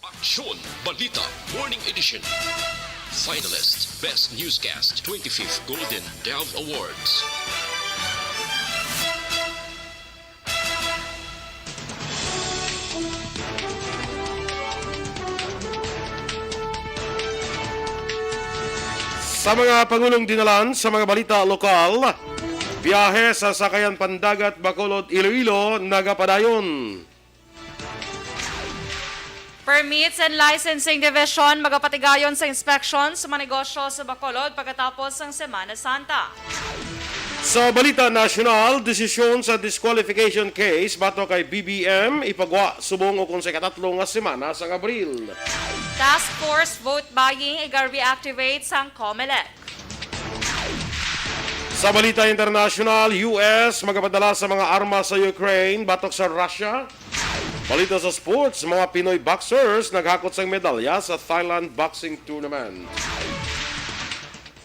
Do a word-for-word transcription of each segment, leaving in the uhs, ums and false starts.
Aksyon Balita Morning Edition. Finalist, Best Newscast, twenty-fifth Golden Dove Awards. Sa mga pangulong dinalan sa mga balita lokal, biyahe sa sakayan pandagat Bacolod, Iloilo nagapadayon. Permits and Licensing Division magapatigayon sa inspeksyon sa mga negosyo sa Bacolod pagkatapos sang Semana Santa. Sa balita nasyonal, desisyon sa disqualification case batok kay B B M ipagwa subong ukon sa ikatatlo nga semana sang Abril. Task Force vote buying iga-reactivate sang Comelec. Sa balita internasyonal, U S magapadala sa mga armas sa Ukraine batok sa Russia. Balita sa sports, mga Pinoy boxers naghakot sang medalya sa Thailand Boxing Tournament.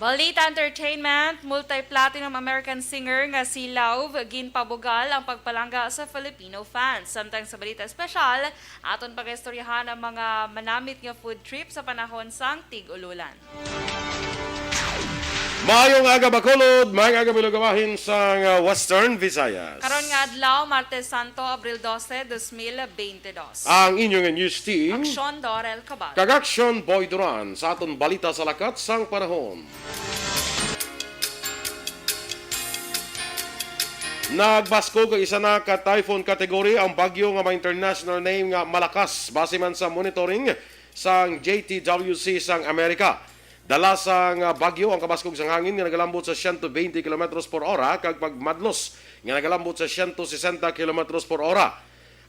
Balita entertainment, multi-platinum American singer nga si Lauv ginpabugal ang pagpalangga sa Filipino fans. Samtang sa balita espesyal, aton pagaistoryahan ang mga manamit nga food trip sa panahon sang tig-ululan. Maayong aga, Bacolod. Maayong aga, Bilog Abahin sang, uh, Western Visayas. Karon nga adlaw, Martes Santo, Abril dose, dos mil bente dos. Ang inyong news team, Aksyon Dorel Cabal. Kag Aksyon Boy Duran sa aton balita sa lakat sang panahon. Nagbaskog ang isa na ka typhoon category ang bagyo nga may international name nga Malakas, base man sa monitoring sang J T W C sang Amerika. Dala sang, ah, bagyo ang kabaskog sang hangin nga nagalambot sa siyento bente kilometros por ora kag pagmadlos nga nagalambot sa siyento sesenta kilometros por ora.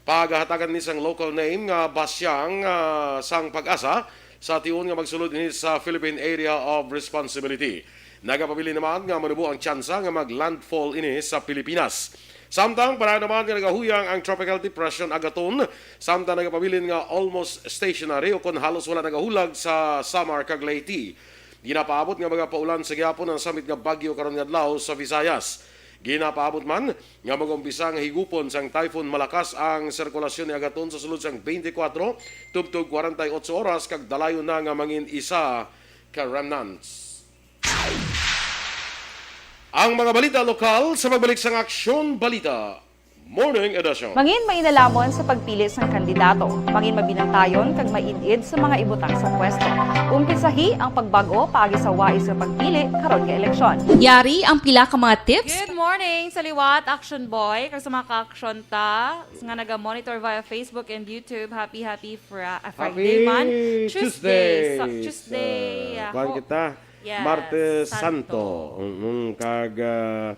Pagahatagan ni sang local name nga Basyang, ah, sang Pag-asa sa tion nga magsulod ini sa Philippine Area of Responsibility. Nagapabilin naman nga manubo ang tsansa nga mag-landfall ini sa Pilipinas. Samtang para naman nga nagahuyang ang Tropical Depression Agaton, samtang nagapabilin nga almost stationary o kon halos wala nagahulag sa Samar kag Leyte. Ginapaabot nga magapaulan sa gihapon ang samit nga bagyo karon nga adlaw sa Visayas. Ginapaabot man nga mag-umpisa nga higupon sang Typhoon Malakas ang sirkulasyon ni Agaton sa sulod sang twenty-four tubtob forty-eight oras kag dalayon na nga mangin isa ka remnants. Ang mga balita lokal sa pagbalik sang Aksyon Balita Morning Edition. Mangin mainalamon sa pagpili sang kandidato. Mangin mabinantayon kag maid-id sa mga ibutang sa pwesto. Umpisahi ang pagbag-o paagi sa wais nga pagpili karon nga eleksyon. Yari ang pila ka mga tips. Good morning sa liwat, Action Boy, kag sa mga ka-aksyon ta nga naga-monitor via Facebook and YouTube. Happy, happy Fra-, ah, Friday Happy man. Tuesday. Tuesday. Sa-, Tuesday, Sa, ah, kuwan ho. Kita. Yes, Martes Santo. Santo. Mm, kag, ah,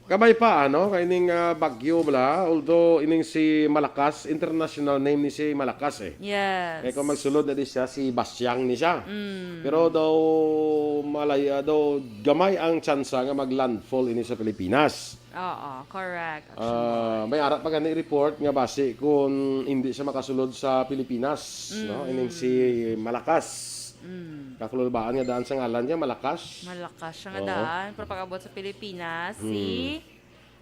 gamay pa, ano, kay ning, ah, bagyo bala, although ining si Malakas, international name ni si Malakas, eh. Yes. Kay kung magsulod na di siya, si Basyang ni siya. Mm. Pero daw, malaya, daw, gamay ang tsansa nga mag-landfall ini sa Pilipinas. Oo, correct. Action Ah, Boy. May ara pa gani report nga basi kung hindi siya makasulod sa Pilipinas, no? Mm. Ining si Malakas. Mm. Kakulubaan nga daan sa ngalan niya, Malakas. Malakas siya nga Oo. daan, pero pag-abot sa Pilipinas, Hmm. si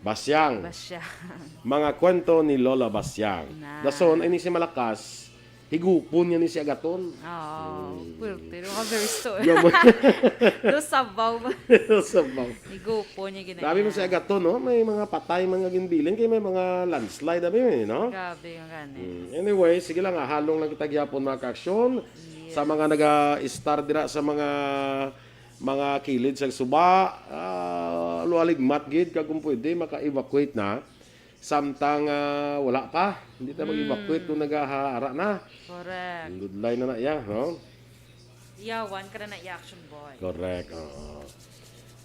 Basyang. Basyang. Mga kwento ni Lola Basyang. Na. Dason, ini si Malakas, higupon niya ni si Agaton. Oo, Hmm. puwerte. Mga very story. Gamay. Do sabaw. Do sabaw. Higupon niya gina-, Grabe man si Agaton, no? May mga patay, mga ginbilin, kay may mga landslide, abi, eh, no? Grabe yung gani. Hmm. Anyway, sige lang, ah, halong lang kita gyapon, mga kaaksyon. Yes. Sa mga naga-star dira sa mga, mga kilid sa suba, ah, lualigmat gid, kag kung pwede, maka-evacuate na. Samtang, ah, wala pa, hindi ta mag-evacuate Hmm. kung nagahara na. Correct. Ang good line na na iya, no? Yawan ka na na iya, Action Boy. Correct, oo.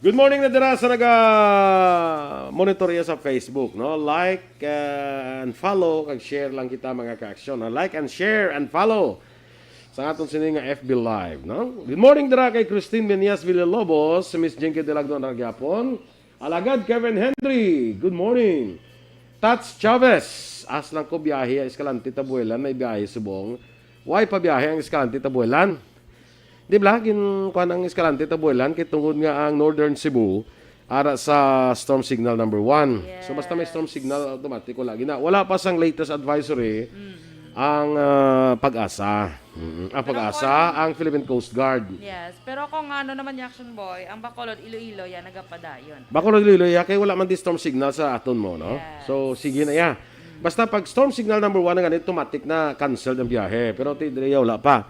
Good morning na dira sa naga-monitor iya sa Facebook, no? Like, uh, and follow, kag share lang kita, mga ka-aksyon, ha? Like and share and follow sa aton sini nga F B Live, no? Good morning dira kay Christine Menias Villalobos, si Miss Jinky Delagdo na gyapon. Alagad Kevin Henry, good morning. Tats Chavez, as lang ko biyahe ang Escalante Tabuelan, may biyahe subong. Why pa biyahe ang Escalante Tabuelan? Di ba, gin-, kuwan ang Escalante Tabuelan kay tungod nga ang Northern Cebu ara sa storm signal number one. So, basta may storm Yes. signal, automatic, wala gina. Wala pa sang latest advisory, Mm. ang, ah, PAGASA. Mm, ang Pero PAGASA, kung ang Philippine Coast Guard. Yes, pero kung ano naman yung Action Boy, ang Bacolod, Iloilo, yan, nagapadayon. Bacolod, Iloilo, ya, kay wala man di storm signal sa aton mo, no? Yes. So, sige na ya. Basta pag storm signal number one na ganito, automatic na cancel ang biyahe. Pero ti, diri, wala pa.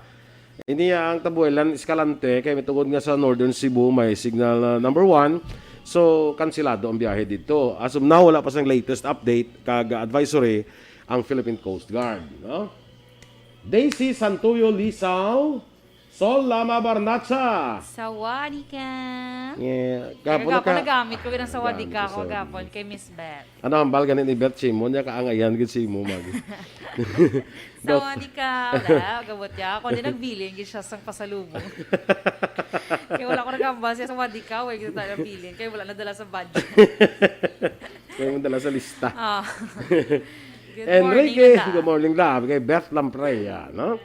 Ini ang Tabuelan, Escalante, kay mitungod nga sa Northern Cebu may signal, ah, number one. So, kansilado ang biyahe dito. As of now, wala pa sang latest update kag advisory ang Philippine Coast Guard, no? Daisy Santuyo Lisaw, Sol Lama Barnacha. Sawadika. Yeah, Kaya gapon gapon ka. Nagamit ko yun ang sawadika Sawadika, ko so- gapon kay Miss Beth. Ano, hambal gani ni Beth Simon, niya kaangayan gid si imo, Mag. Sawadika. Wala, gabot niya. Ako din nagbilin gid siya sang pasalubong. Kaya wala ko nagambal siya sa wadika, wala kita nabilin. Kaya wala nadala sa budget. Kaya mo dala sa lista. Ah. Good Enrique, morning, Nata. Good morning, love. Kay Beth Lamprea, no?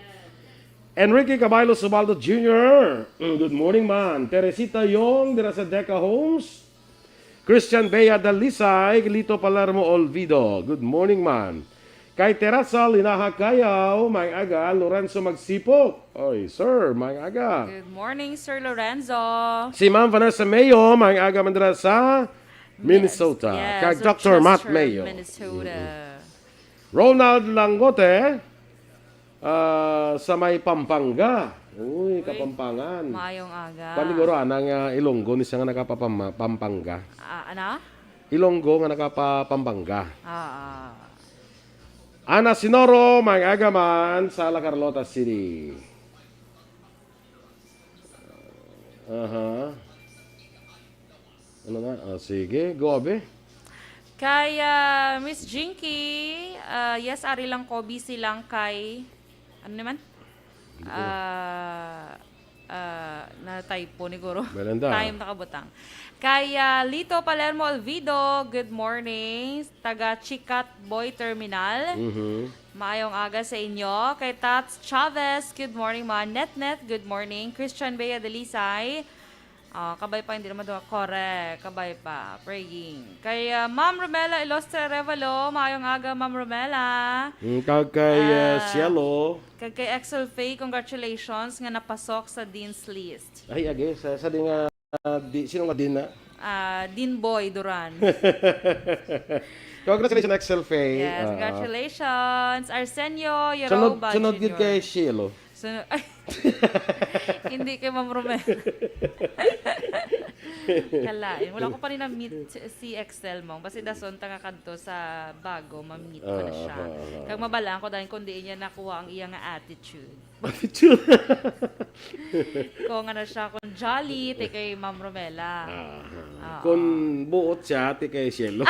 Enrique Caballo Subaldo Junior, mm, good morning, man. Teresita Yong, dira sa Deca Homes. Christian Bea Dalisay, Lito Palermo Olvido. Good morning, man. Kay Teresa Linaha Kayaw, may aga, Lorenzo Magsipok. Oy, sir, may aga. Good morning, Sir Lorenzo. Si Ma'am Vanessa Mayo, may aga man dira sa Minnesota. Yes, Kag Doctor Matt Rochester, Mayo. Minnesota. Mm-mm. Ronald Langote, ah, sa may Pampanga. Uy, Uy, Kapampangan. Maayong aga. Paniguro, anang, ah, Ilonggo ni siya nga nagapapama-, Pampanga. Ah, ano? Ilonggo nga nagapa-, Pampanga. Ah, ah. Ana Sinoro, may aga man sa La Carlota City. Aha. Ano na? Ah, sige, go, abi. Kay, ah, Miss Jinky, ah, yes, ari lang ko, busy lang kay, ano naman? Hindi ko na. Ah, ah, na-typo ni Guro. Melinda. Time nakabutang. Kay, ah, Lito Palermo Olvido, good morning. Taga Chikat Boy Terminal. Mhm. Maayong aga sa inyo. Kay Tats Chavez, good morning, mga Netnet. Good morning. Christian Bea Delisay. Ah, kabay pa, hindi naman daw. Correct. Kabay pa. Praying. Kay, ah, Ma'am Romela Ilostre Revalo, maayong aga, Ma'am Romela. Mm, kag kay, ah, Ah, Cielo. Kag kay Excel Faye, congratulations nga napasok sa Dean's List. Ay, agi, sa, sa di nga, ah, di, sino nga Dean na? Ah, Dean Boy Duran. Congratulations, Excel Faye. Yes, Ah. congratulations. Arsenio Yorauba Sunod, sunod gid Junior. Kay Cielo. Sunod, ay, hindi kay Ma'am Romel. Kalain. Wala ko pa rin na-meet si Excel mo. Basta dason ta nga kadto sa bago, ma-meet ko na Ah, siya. ah, ah. Kag mabalaan ko dahil kung diin niya nakuha ang iya nga attitude. Attitude. Kung ano siya, kung jolly, ti kay Ma'am Romela. Ah, ah. Oo. Kung buot siya, ti kay Cielo.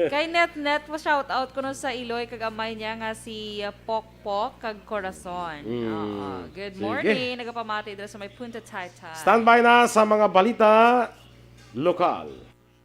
Kay Net Net, pa shout out ko no sa iloy kag amay niya nga si, uh, Pok Pok kag Corazon. Mm. Oo. Good Sige. Morning. Nagapamati dira sa may Punta Taytay. Standby na sa mga balita lokal.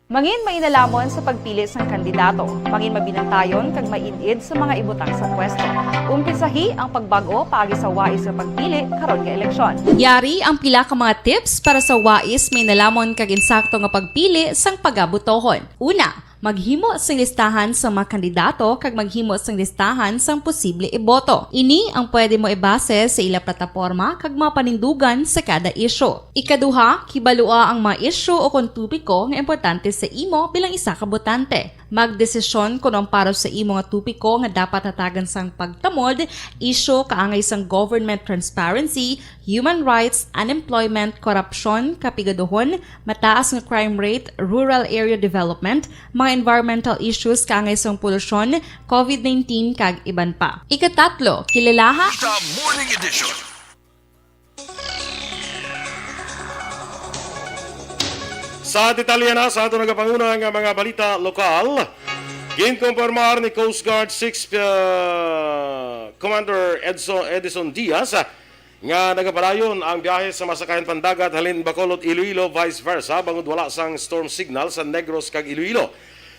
Mangin mainalhamon sa pagpili sang kandidato. Mangin mabinantayon kag maid-id sa mga ibutang sa pwesto. Umpisahi ang pagbag-o paagi sa wais nga pagpili karon nga eleksyon. Yari ang pila ka mga tips para sa wais mainalhamon kag insakto nga pagpili sang pagabotohon. Una, maghimo sing listahan sa mga kandidato kag maghimo sing listahan sang posible iboto. Ini ang pwede mo ibase sa ila plataporma kag mga panindugan sa kada isyu. Ikaduha, kibalua ang mga isyu o kon topiko nga importante sa imo bilang isa ka botante. Magdesisyon kon ang para sa imo nga topiko nga dapat hatagan sang pagtamod, isyu kaangay sang government transparency, human rights, unemployment, korupsyon, kapigaduhon, mataas nga crime rate, rural area development, mga environmental issues kaangay sang polusyon, covid nineteen, kag iban pa. Ikatatlo, kilalaha Sa Morning Edition. Sa detalye na sa ato nagapanguna nga mga balita lokal, ginkumpirmar ni Coast Guard Six, uh, Commander Edson, Edison Diaz, uh, nga nagapadayon ang biyahe sa masakayan pandagat halin Bacolod, Iloilo, vice versa, bangod wala sang storm signal sa Negros kag Iloilo.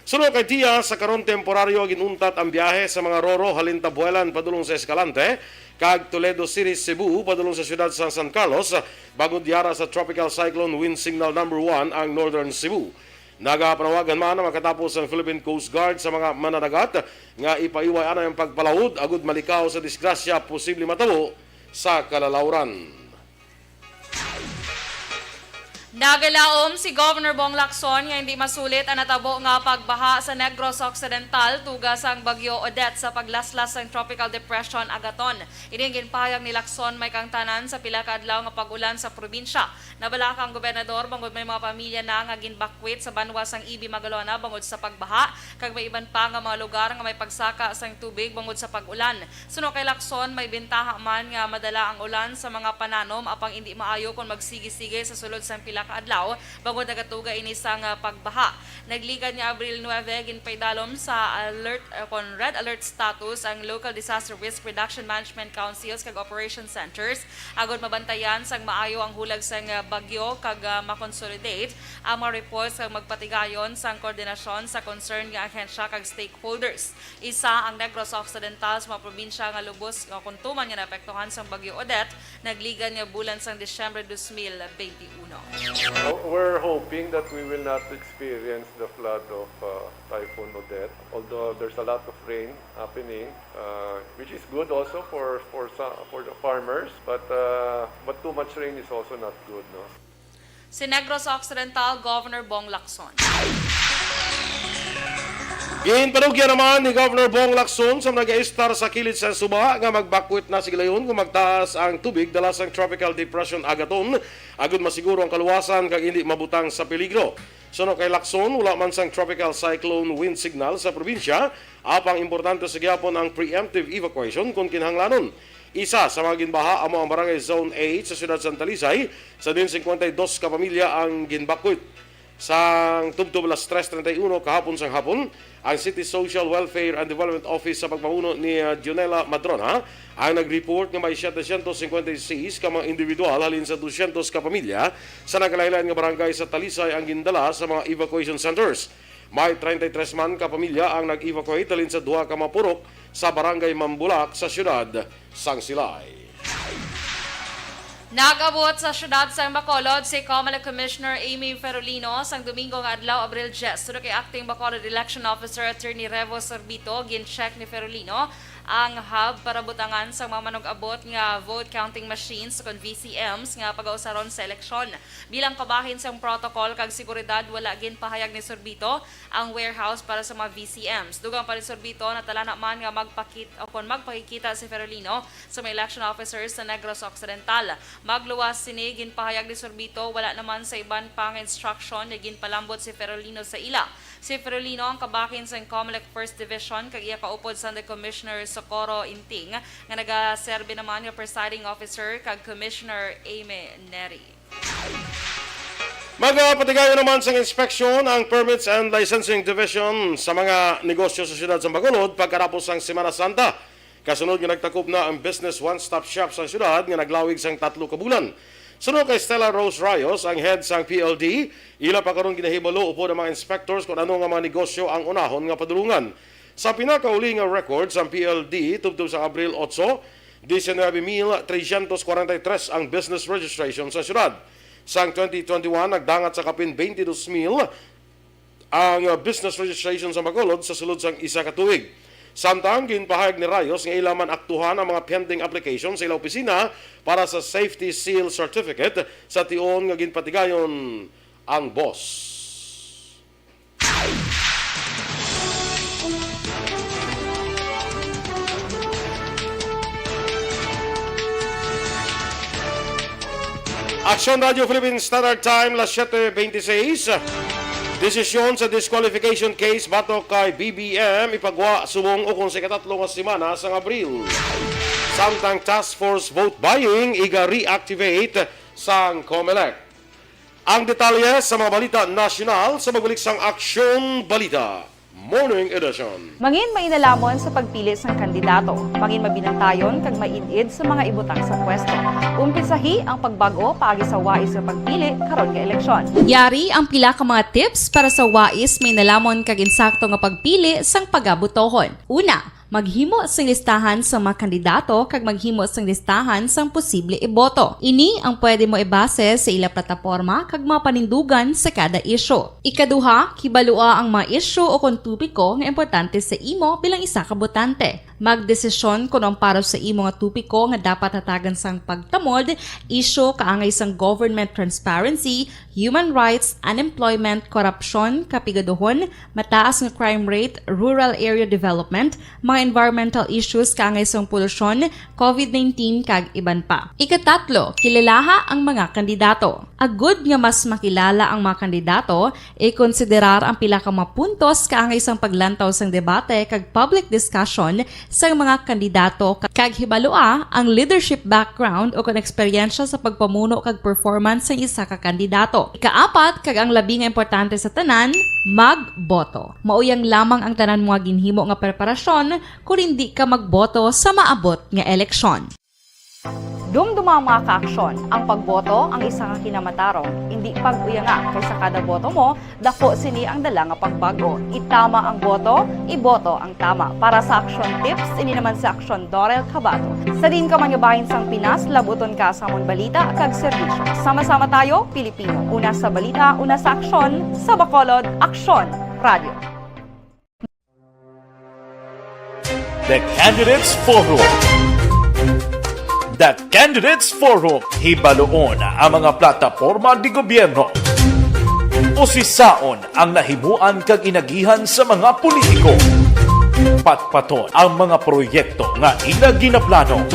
Suno kay Diaz, sa karon temporaryo ginuntat ang biyahe sa mga Roro halin Tabuelan padulong sa Escalante, kag Toledo City, Cebu, padulong sa siyudad sa San Carlos, bangod yara sa Tropical Cyclone Wind Signal Number One ang Northern Cebu. Nagapanawagan man ang makatapos ang Philippine Coast Guard sa mga mananagat nga ipaiway anay ang pagpalawod agud malikaw sa disgrasya posible matabo sa kalalawran. Nagalaom si Governor Bong Lacson nga hindi masulit ang natabo nga pagbaha sa Negros Occidental tuga sang Bagyo Odette sa paglaslas sang Tropical Depression Agaton. Ini ang ginpahayag ni Lacson may kangtanan sa pila ka adlaw nga pag-ulan sa probinsya. Nabalaka ang gobernador bangod may mga pamilya na nga ginbakwit sa banwa sang Ibi Magalona bangod sa pagbaha, kag may iban pa nga mga lugar nga may pagsaka sang tubig bangod sa pag-ulan. Suno kay Lacson, may bentaha man nga madala ang ulan sa mga pananom, apang indi maayo kon magsigi-sige sa sulod sang pila ka adlaw bangod nagatuga ini sang, ah, pagbaha. Nagligad nga Abril nuebe, ginpaidalom sa alert, ah, kon red alert status ang local disaster risk reduction management councils kag operation centers agud mabantayan sang maayo ang hulag sang, ah, bagyo kag, ah, makonsolidate ang mga reports kag magpatigayon sang koordinasyon sa concern nga ahensya kag stakeholders. Isa ang Negros Occidental sa mga probinsya nga lubos nga kon tuman nga naapektuhan sang Bagyo Odette, nagligad nga bulan sang Disyembre dos mil benti uno. Uh, We're hoping that we will not experience the flood of uh, Typhoon Odette, although there's a lot of rain happening, uh, which is good also for for some, for the farmers, but uh, but too much rain is also not good, no? Si Negros Occidental Governor Bong Lacson. Ginpanugyan naman ni Governor Bong Lacson sa mga nagaistar sa kilid sang suba nga magbakwit na sa gilayon kung magtaas ang tubig dala sang Tropical Depression Agaton agud masiguro ang kaluwasan kag indi mabutang sa peligro. Suno kay Lacson, wala man sang Tropical Cyclone Wind Signal sa probinsya, apang importante sa gihapon ang preemptive evacuation kon kinahanglanon. Isa sa mga ginbaha amo ang Barangay Zone eight sa siyudad sang Talisay, sa diin cincuenta y dos ka pamilya ang ginbakwit. Sang tubtob alas tres treinta y uno kahapon sang hapon, ang City Social Welfare and Development Office sa pagpamuno ni, ah, Dionela Madrona ang nag-report nga may setecientos cincuenta y seis ka mga individual halin sa dosyentos ka pamilya sa nagkalain-lain nga barangay sa Talisay ang gindala sa mga evacuation centers. May treinta y tres man ka pamilya ang nag-evacuate halin sa duha ka mga purok sa Barangay Mambulak sa siyudad sang Silay. Nag-abot sa siyudad sang Bacolod si Comelec Commissioner Amy Ferolino sang Domingo nga adlaw, Abril diyes. Suno kay Acting Bacolod Election Officer Attorney Revo Sorbito, gin-check ni Ferolino ang hub para butangan sang mga manug-abot nga vote counting machines kon V C Ms nga pagausaron sa eleksyon. Bilang kabahin sang protocol kag seguridad, wala ginpahayag ni Sorbito ang warehouse para sa mga V C Ms. Dugang pa ni Sorbito, natalana man nga magpakit-, o kon magpakigkita si Ferolino sa mga election officers sa Negros Occidental. Magluwas sini, ginpahayag ni Sorbito, wala naman sa iban pa nga instruction nga ginpalambot si Ferolino sa ila. Si Ferolino ang kabahin sang Comelec First Division kag iya kaupod sang Commissioner Socorro Inting nga nagaserbi naman nga presiding officer kag Commissioner Amy Neri. Magapatigayon naman sang inspeksyon ang Permits and Licensing Division sa mga negosyo sa siyudad sa Bacolod pagkatapos sang Semana Santa. Kasunod nga nagtakop na ang Business One Stop Shop sa siyudad nga naglawig sang tatlo ka bulan. Suno kay Stella Rose Rayos, ang head sang P L D, ila pa karon ginahibalo upod ang mga inspectors kon ano nga mga negosyo ang unahon nga padulungan. Sa pinakauli nga record sang P L D, tubtob sang Abril otso, diecinuebe mil trescientos cuarenta y tres ang business registration sa siyudad. Sang twenty twenty-one, nagdangat sa kapin twenty-two mil ang, uh, business registration sa Bacolod sa sulod sang isa ka tuig. Samtang ginpahayag ni Rayos nga ila man aktuhan ang mga pending application sa ila opisina para sa safety seal certificate sa tion nga ginpatigayon ang boss. Aksyon Radio Philippine Standard Time, las siete veintiséis. Desisyon sa disqualification case batok kay B B M ipagwa subong ukon sa ikatatlo nga semana sang Abril. Samtang task force vote buying iga-reactivate sang Comelec. Ang detalye sa mga balita nasyonal sa pagbalik sang Aksyon Balita Morning Edition. Mangin mainalomon sa pagpili sang kandidato. Mangin mabinantayon kag maid-id sa mga ibutang sa pwesto. Umpisahi ang pagbag-o paagi sa wais nga pagpili karon nga eleksyon. Yari ang pila ka mga tips para sa wais, mainalomon kag insakto nga pagpili sang pagabotohon. Una, Maghimo sing listahan sang mga kandidato kag maghimo sing listahan sang posible iboto. Ini ang pwede mo ibase sa ila plataporma kag mga panindugan sa kada isyu. Ikaduha, kibalua ang mga isyu o kon topiko nga importante sa imo bilang isa ka botante. Magdesisyon kon ang para sa imo nga topiko nga dapat hatagan sang pagtamod, isyu kaangay sang government transparency, human rights, unemployment, korupsyon, kapigaduhon, mataas nga crime rate, rural area development, mga environmental issues kaangay sang polusyon, covid nineteen, kag iban pa. Ikatatlo, kilalaha ang mga kandidato. Agud nga mas makilala ang mga kandidato, ikonsiderar ang pila ka mga puntos kaangay sang paglantaw sang debate kag public discussion sang mga kandidato ka-, kag hibalua ang leadership background o kon eksperyensya sa pagpamuno kag performance sang isa ka kandidato. Ikaapat, kag ang labi nga importante sa tanan, magboto. Mao yang lamang ang tanan mo nga ginhimo nga preparasyon kon hindi ka magboto sa maabot nga eleksyon. Dumduma, mga ka-aksyon, ang pagboto ang isa ka kinamatarong. Indi pag-uyanga, kay sa kada boto mo, dako sini ang dala nga pagbag-o. Itama ang boto, iboto ang tama. Para sa Aksyon Tips, ini naman si Aksyon Dorel Cabato. Sa diin ka man nga bahin sang Pinas, labuton ka sa amon balita kag serbisyo. Sama-sama tayo, Pilipino. Una sa balita, una sa aksyon, sa Bacolod, Aksyon Radio. The Candidates Forum. The Candidates Forum. Hibaluon ang mga plataporma di gobyerno. Usisaon ang nahimuan kag inagihan sa mga politiko. Patpaton ang mga proyekto nga ila ginaplano.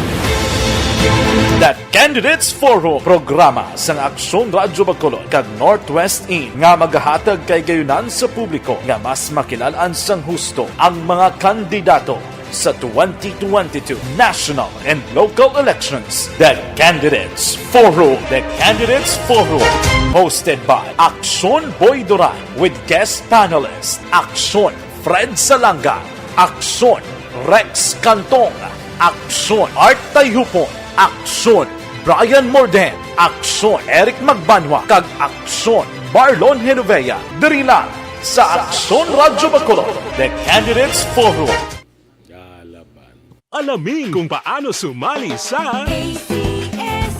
The Candidates Forum, programa sang Aksyon Radyo Bacolod kag Northwest In nga magahatag kahigayonan sa publiko nga mas makilal-an sang husto ang mga kandidato sa twenty twenty-two national and local elections. The Candidates Forum. The Candidates Forum, hosted by Aksyon Boy Duran with guest panelist Aksyon Fred Salanga, Aksyon Rex Cantong, Aksyon Art Tayhupon, Aksyon Brian Morden, Aksyon Eric Magbanwa, kag Aksyon Marlon Genovea. Diri lang sa Aksyon Radyo Bacolod, The Candidates Forum. Galaban. Alamin kung paano sumali sa A C S.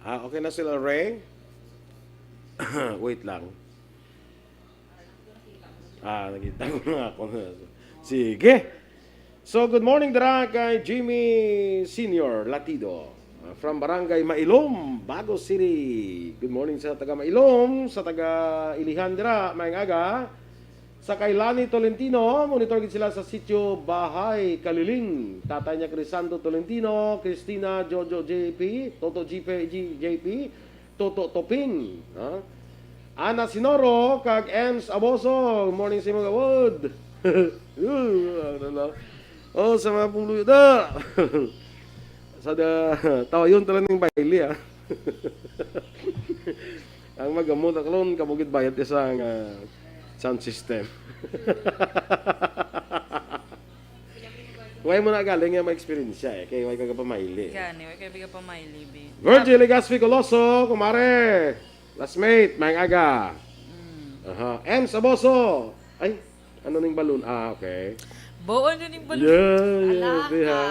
Ah, okay na sila, Ray? Wait lang. Ah, nakita ko na ako. Sige. So, good morning dira kay Jimmy Senior Latido, ah, from Barangay Mailom, Bago City. Good morning sa taga Mailom, sa taga Ilihan dira, maayong aga. Sa kay Lani Tolentino, monitor gid sila sa sitio Bahay Kaliling. Tatay niya Crisando Tolentino, Christina, Jojo J P, Toto G P, G-, J P, Toto Toping, ha? Ana Sinoro, kag Ems Aboso. Morning sa imo, Gawod. Uh, ano lang. Oh, sa mga puluyo da. Sa da, tawayon tala ning baile, ah. Ang magamot, ako lang, kabugid bayad isa nga sound system. Way mo na galing nga ma-experience siya eh. Kay way ka pamayli. Gani, way ka pamayli, be. Virgil Legaspi Coloso, kumare. Classmate, maayong aga. Mm. Aha. M Saboso. Ay, ano ning balon? Ah, okay. Buon na ning balon. Yeah, yeah, Ala di, ha?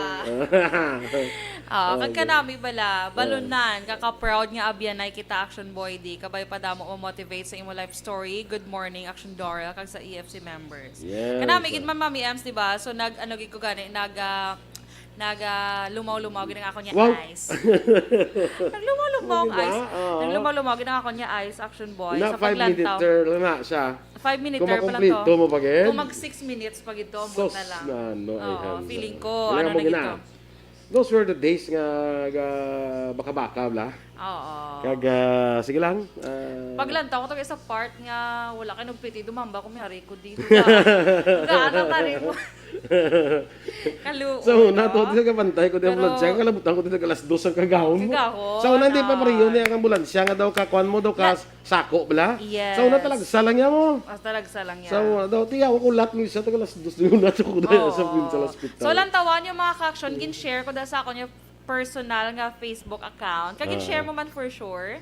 ka. Ah, kag Okay. kanami bala, Ah. balonan, kaka-proud nga abyanay kita, Action Boy D. Kabay pa damo mo motivate sa imo life story. Good morning, Action Doral, kag sa E F C members. Yes. Kanami gid man, Mami Ems, di ba? So, nag, ano gid ko gani, nag, ah, nag, ah, lumaw-lumaw gid ang akon niya Wow. eyes. Naglumaw-lumaw ang Di ba? eyes. Oo. Naglumaw-lumaw gid ang akon niya eyes, Action Boy, Na sa five paglantaw. minute lang na siya. Five minute Kung pa lang to. makumpleto mo pa gid? Kung mag six minutes pa gid to, ambot Sus, na lang. na, no, ay, Oo, Hamza. feeling ko, Wala ano mo na gid gina. to. Those were the days nga, nga baka-baka, bla. Oo. Kag, ah, sige lang, ah. Paglantaw ko to sa part nga wala kay nagpiti, dumamba ko, may hari ko dito. Ga-, ga-, ano, tari mo. Kaluoy, Sa una, no? to, di sa kabantay ko, di Pero ambulansya, kalabutan ko, di sa alas dos ang kagahon mo. Kagahon, Sa una, hindi pa ah. pareho niya ang ambulansya nga daw, kakuan mo daw, ka Na- sako, bla? Yes. Sa una, talagsa lang niya mo. Ah, talagsa lang niya. Sa una, daw, tiyaw ko lahat ng isa, taga alas dos, yung nato ko dahil Oo. sa pinsa hospital. So, lantawan yung mga ka-action, gin-share ko dahil sa akon yung personal nga Facebook account. Kag Ah. gin-share mo man for sure.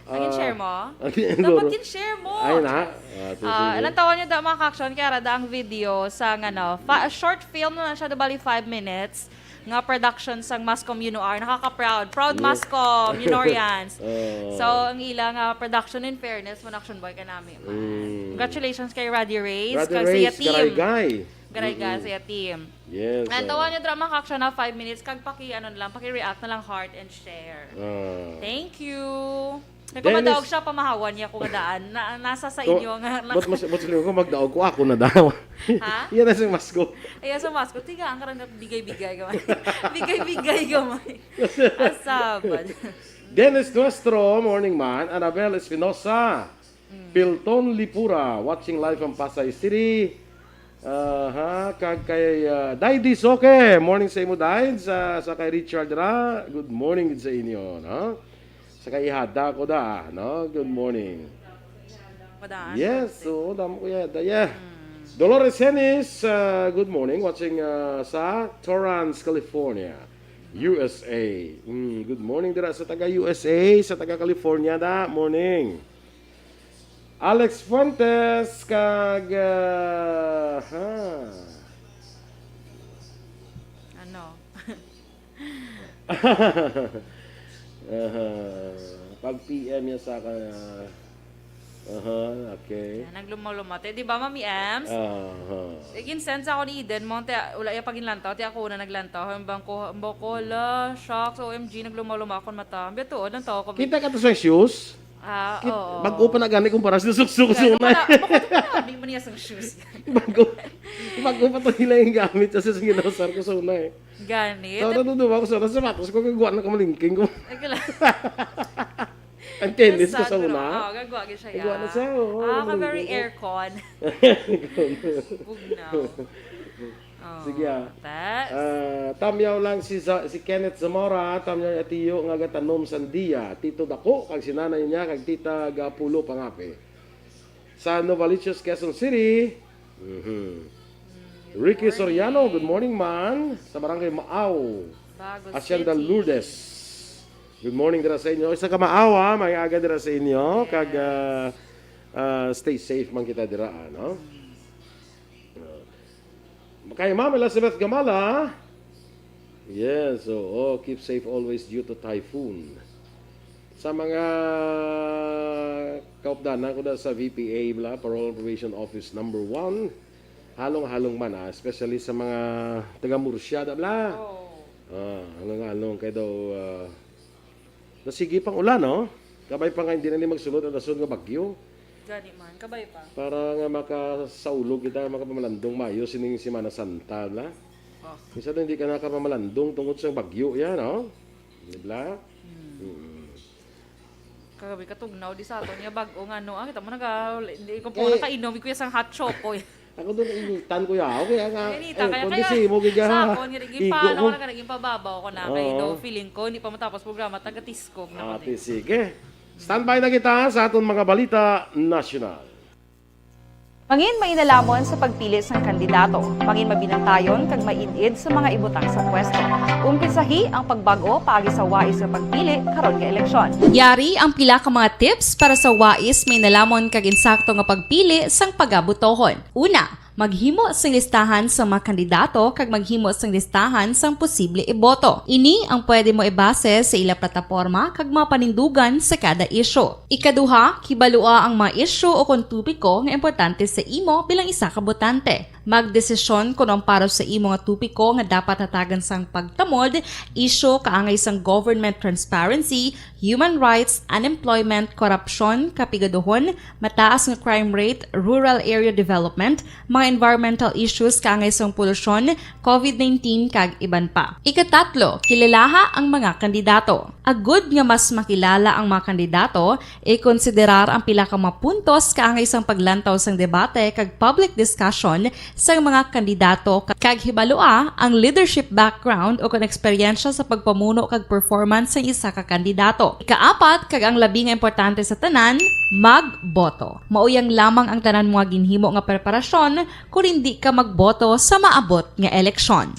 Ang Ah, share mo? ang Dapat siguro. Kin-share mo. Ay na. Ah, Ah, sige. Ilang taon niyo da, mga ka-action, kaya rada ang video sa, ano, fa- short film na lang siya, di bali five minutes, nga production sang Mascom Unoar. Nakaka-proud. Proud Yes. Mascom Unoarians. Oh. So, ang ila nga production, in fairness, man, action boy ka nami, man. Mm. Congratulations kay Roddy Reyes, Roddy kag sa iya Reyes, team. Garigay. Garigay Mm-mm. sa iya team. Yes. And ah. tawa niyo drama ka-action na five minutes, kag paki, ano lang, paki-react na lang, heart and share. Ah. Thank you. Dennis- Nagpamadaog siya, pamahawan niya kung daan. Na, nasa sa Ko- inyo nga. But mas, but mas ko magdaog ko, ako na daw. Ha? Yan na sing masko. Ayan sa masko. Tiga, ang karang bigay-bigay gamay. Bigay-bigay gamay. Asabad. Dennis Nuestro, morning man. Anabel Espinosa. Pilton Lipura, watching live from Pasay City. Aha, kag kay uh, Day Disoke. Morning sa imo, Day. Sa, sa kay Richard ra. Good morning gid sa inyo, no? Sa kay Ihada ko da, no? Good morning. Padaan. Yes, so damo ko ya, da, yeah. Dolores Henis, uh, good morning. Watching uh, sa Torrance, California, U S A. Mm, good morning dira sa taga U S A, sa taga California da. Morning. Alex Fuentes kag uh, ha. Ano? Aha. Pag P M ya sa ka. Aha, okay. Yan, naglumaw-lumaw. Te, di ba, Mami Ems? Aha. Igin-send sa ako ni Eden mo, te, wala iya paginlantaw, te, ako na naglantaw. Ang bangko, ang bangko, la, shocks, O M G, naglumaw-lumaw akong mata. Ang biyatuod, ang tao ko. Kita ka to sa shoes? Ah, Kit- oo. Bago pa na gani kung para sa suksok Kaya na. wala, bako ko na, di man niya sang shoes. Bago. Bago pa to nila yung gamit kasi sa ginausar ko sa una eh. Gani. Sa una, duduwa ko sa una, sapatos ko, kagwa na kamalingking ko. Ay, kala. Ang tennis ko sa Sagro. una. Ah, gagwa gyud siya. Gagwa na Ya. siya, oo, Ah, ka gagwa very na. Aircon. Bugnaw. Oh, Sige, ah. That's... Ah, tamyaw lang si, Za- si Kenneth Zamora, tamyaw niya tiyo nga gatanom sandiya, tito dako, kag si nanay niya, kag tita gapulo pangape. Sa Novaliches, Quezon City, mhm. Ricky Soriano, good morning, man. Sa Barangay Maaw, Bago Hacienda City. Lourdes. Good morning dira sa inyo. Isa ka Maaw, ha? May aga dira sa inyo. Kag ah, ah, stay safe man kita dira, ano? Ah. Kay Ma'am Elizabeth Gamala, yes, oo, keep safe always due to typhoon. Sa mga kaupdanan ko na sa V P A, bla, Parole and Probation Office number one, halong-halong man, ah, especially sa mga taga Murcia, da, bla. Oh. Ah, halong-halong kay daw, ah, na sige pang ulan, no? Kabay pa nga hindi na ni magsulod ang dason nga bagyo. Gani man, kabay pa. Para nga makasaulog kita, makapamalandong mayo sining Semana Santa, bla. Oh. Minsan hindi ka nakapamalandong tungod sa bagyo yan, no? Di bla? Mm. Kagabi katugnaw di sa aton niya bag-o nga ano, ah, kita mo naga, hindi ko po Eh. nakainom, kuya sang hot choco. Eh. Ako doon initan ko yaw, kaya nga, Ay, initan, kaya, kung kaya, di simo, giga, sa akon, nga naging igo paano mo. ko na, naging pababaw ko na, kay Oo. daw feeling ko, hindi pa matapos programa, taga-tiskog na ko Ate, din. sige. Standby na kita sa aton mga balita nasyonal. Mangin mainalamon sa pagpili sang kandidato. Mangin mabinantayon kag maid-id sa mga ibutang sa pwesto. Umpisahi ang pagbag-o paagi sa wais nga pagpili karon nga eleksyon. Yari ang pila ka mga tips para sa wais, mainalamon kag insakto nga pagpili sang pagabotohon. Una, maghimo sing listahan sa mga kandidato kag maghimo sing listahan sang posible iboto. Ini ang pwede mo ibase sa ila plataporma kag mga panindugan sa kada isyu. Ikaduha, kibalua ang mga isyu o kon topiko nga importante sa imo bilang isa ka botante. Magdesisyon kon ang para sa imo nga topiko nga dapat hatagan sang pagtamod, isyu kaangay sang government transparency, human rights, unemployment, korupsyon, kapigaduhon, mataas nga crime rate, rural area development, mga environmental issues kaangay sang polusyon, COVID nineteen, kag iban pa. Ikatatlo, kilalaha ang mga kandidato. Agud nga mas makilala ang mga kandidato, ikonsiderar ang pila ka mga puntos kaangay sang paglantaw sang debate kag public discussion sang mga kandidato, kag hibalua ang leadership background o kon eksperyensya sa pagpamuno kag performance sang isa ka kandidato. Ikaapat, kag ang labi nga importante sa tanan, magboto. Mao yang lamang ang tanan mga ginhimo nga preparasyon kon hindi ka magboto sa maabot nga eleksyon.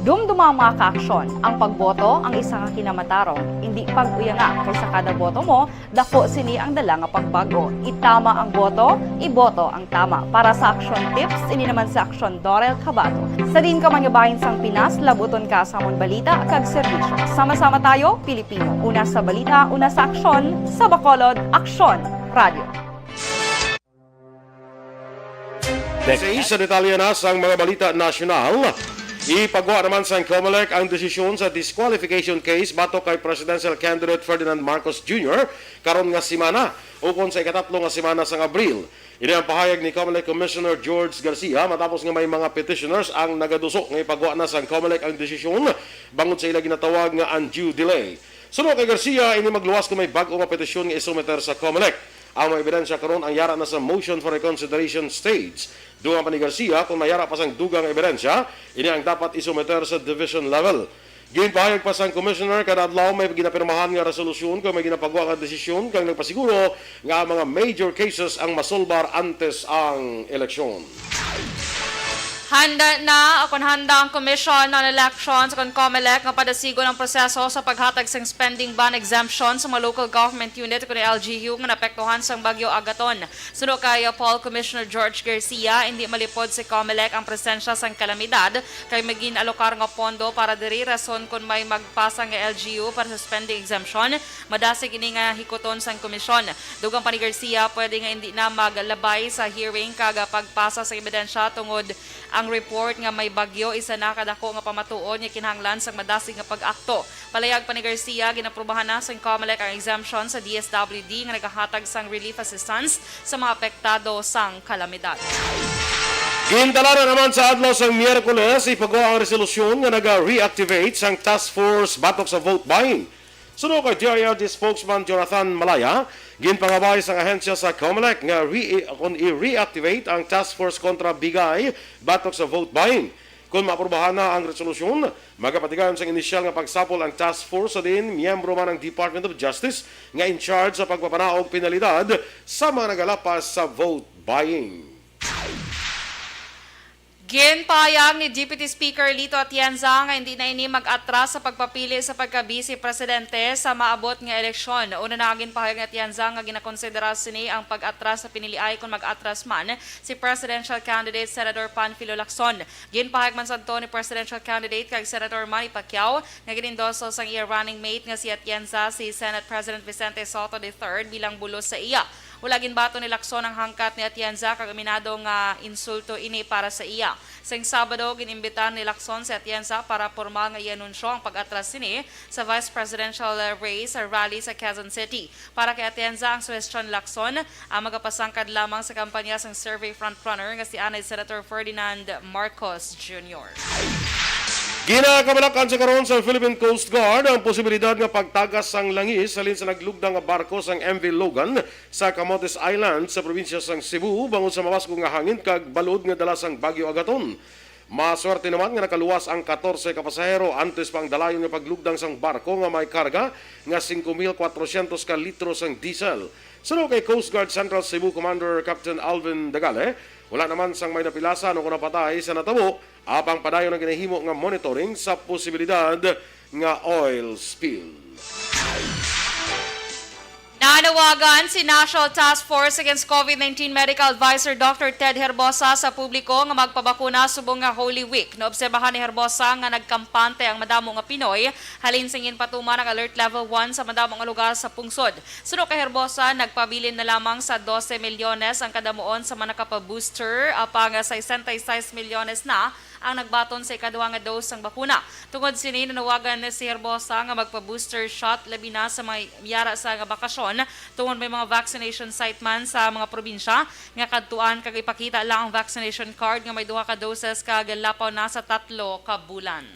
Dumduma ang mga kaaksyon, ang pagboto ang isa ka kinamatarong, indi pag-uyanga, kay sa kada boto mo, dako sini ang dala nga pagbago. Itama ang boto, iboto ang tama. Para sa Aksyon Tips, ini naman si Aksyon Dorel Cabato. Sa diin ka man nga bahin sang Pinas, labuton ka sa amon balita kag serbisyo. Sama-sama tayo, Pilipino. Una sa balita, una sa aksyon, sa Bacolod, Aksyon Radio. Sa detalye na sang mga balita nasyonal, ipagwa naman sang Comelec ang desisyon sa disqualification case batok kay presidential candidate Ferdinand Marcos Junior karon nga semana, ukon sa ikatatlo nga semana sang Abril. Ini ang pahayag ni Comelec Commissioner George Garcia matapos nga may mga petitioners ang nagaduso nga ipagwa na sang Comelec ang desisyon bangod sa ila ginatawag nga undue delay. Suno kay Garcia, ini magluwas kung may bag-o nga petisyon nga isumiter sa Comelec. Ang mga ebidensya karon ang yara na sa motion for reconsideration stage. Dugang pa ni Garcia, kung may yara pa sang dugang nga ebidensya, ini ang dapat isumiter sa division level. Ginpahayag pa sang commissioner, kada adlaw may ginapirmahan nga resolusyon kung may ginapagwa nga desisyon kag nagpasiguro nga ang mga major cases ang masolbar antes ang eleksyon. Handa na, o kon handa ang Commission on Elections o kon Comelec nga padasigon ang proseso sa paghatag sang spending ban exemption sa mga local government unit o kon L G U nga naapektuhan sang Bagyo Agaton. Suno kay Paul Commissioner George Garcia, indi malipod sa Comelec ang presensya sang kalamidad kay may gin-alokar nga pondo para diri, rason kon may magpasa nga L G U para sa spending exemption, madasig ini nga hikuton sang komisyon. Dugang pa ni Garcia, pwede nga indi na maglabay sa hearing kag pagpasa sa ebidensya tungod ang report nga may bagyo isa na kadako nga pamatuod nga kinahanglan sang madasig nga pag-akto. Palayag pa ni Garcia, ginaprubahan na sang Comelec ang exemption sa D S W D nga nagahatag sang relief assistance sa mga apektado sang kalamidad. Gintalanan naman sa adlaw sang Miyerkules, ipagwa ang resolusyon nga naga-reactivate sang task force batok sa vote buying. Suno kay D I L G spokesman Jonathan Malaya, ginpangabay sang ahensya sa Comelec nga re-, kon i-reactivate ang task force kontra bigay batok sa vote buying. Kon maaprubahan na ang resolusyon, magapatigayon sang inisyal nga pagsapol ang task force sa diin miyembro man ang Department of Justice nga in charge sa pagpapanaog penalidad sa mga nagalapas sa vote buying. Ginpahayag ni Deputy Speaker Lito Atienza nga hindi na ini mag-atras sa pagpapili sa pagka-Vice Presidente sa maabot nga eleksyon. Una na ang ginpahayag ni Atienza nga ginakonsidera sini ang pag-atras sa piniliay kon mag-atras man si presidential candidate Senator Panfilo Lacson. Ginpahayag man sadto ni presidential candidate kag Senator Manny Pacquiao nga gin-endorso sang iya running mate nga si Atienza si Senate President Vicente Sotto the third bilang bulos sa iya. Wala ginbaton ni Lacson ang hangkat ni Atienza kag aminado nga insulto ini para sa iya. Sang Sabado, gin-imbitar ni Lacson si Atienza para pormal nga i-anunsyo ang pag-atras sini sa vice presidential race rally sa Quezon City. Para kay Atienza, ang suhestyon ni Lacson ang magapasangkad lamang sa kampanya sang survey frontrunner nga si anay Senator Ferdinand Marcos Junior. Ginakabalakan sa karon sa Philippine Coast Guard ang posibilidad nga pagtagas sang langis halin sa naglugdang nga barko sang M V Logan sa Camotes Island sa probinsya sang Cebu bangod sa mabaskog nga hangin kag balod nga dala sang Bagyo Agaton. Maswerte naman nga nakaluwas ang katorse ka pasahero antes pa ang dalayon nga paglugdang sang barko nga may karga nga singko mil kwatrosyentos ka litro sang diesel. Suno kay Coast Guard Central Cebu Commander Captain Alvin Dagale, wala naman sang may napilasan o kon napatay sa natabo, apang padayon ang ginahimo nga monitoring sa posibilidad nga oil spill. Nanawagan si National Task Force Against COVID nineteen Medical Advisor Doctor Ted Herbosa sa publiko nga magpabakuna subong nga Holy Week. Naobserbahan ni Herbosa nga nagkampante ang madamo nga Pinoy halin sa ginpatuman ang Alert Level one sa madamo nga lugar sa pungsod. Suno kay Herbosa, nagpabilin na lamang sa dose milyones ang kadamuon sa mga nakapa-booster, apang sesenta y seis milyones na ang nagbaton sa ikaduha nga dose sang bakuna. Tungod sini, nanawagan si Herbosa nga magpa-booster shot, labi na sa mga yara sa nga bakasyon, tungod may mga vaccination site man sa mga probinsya nga kadtuan kag ipakita lang ang vaccination card nga may duha ka doses kag lapaw na sa tatlo ka bulan.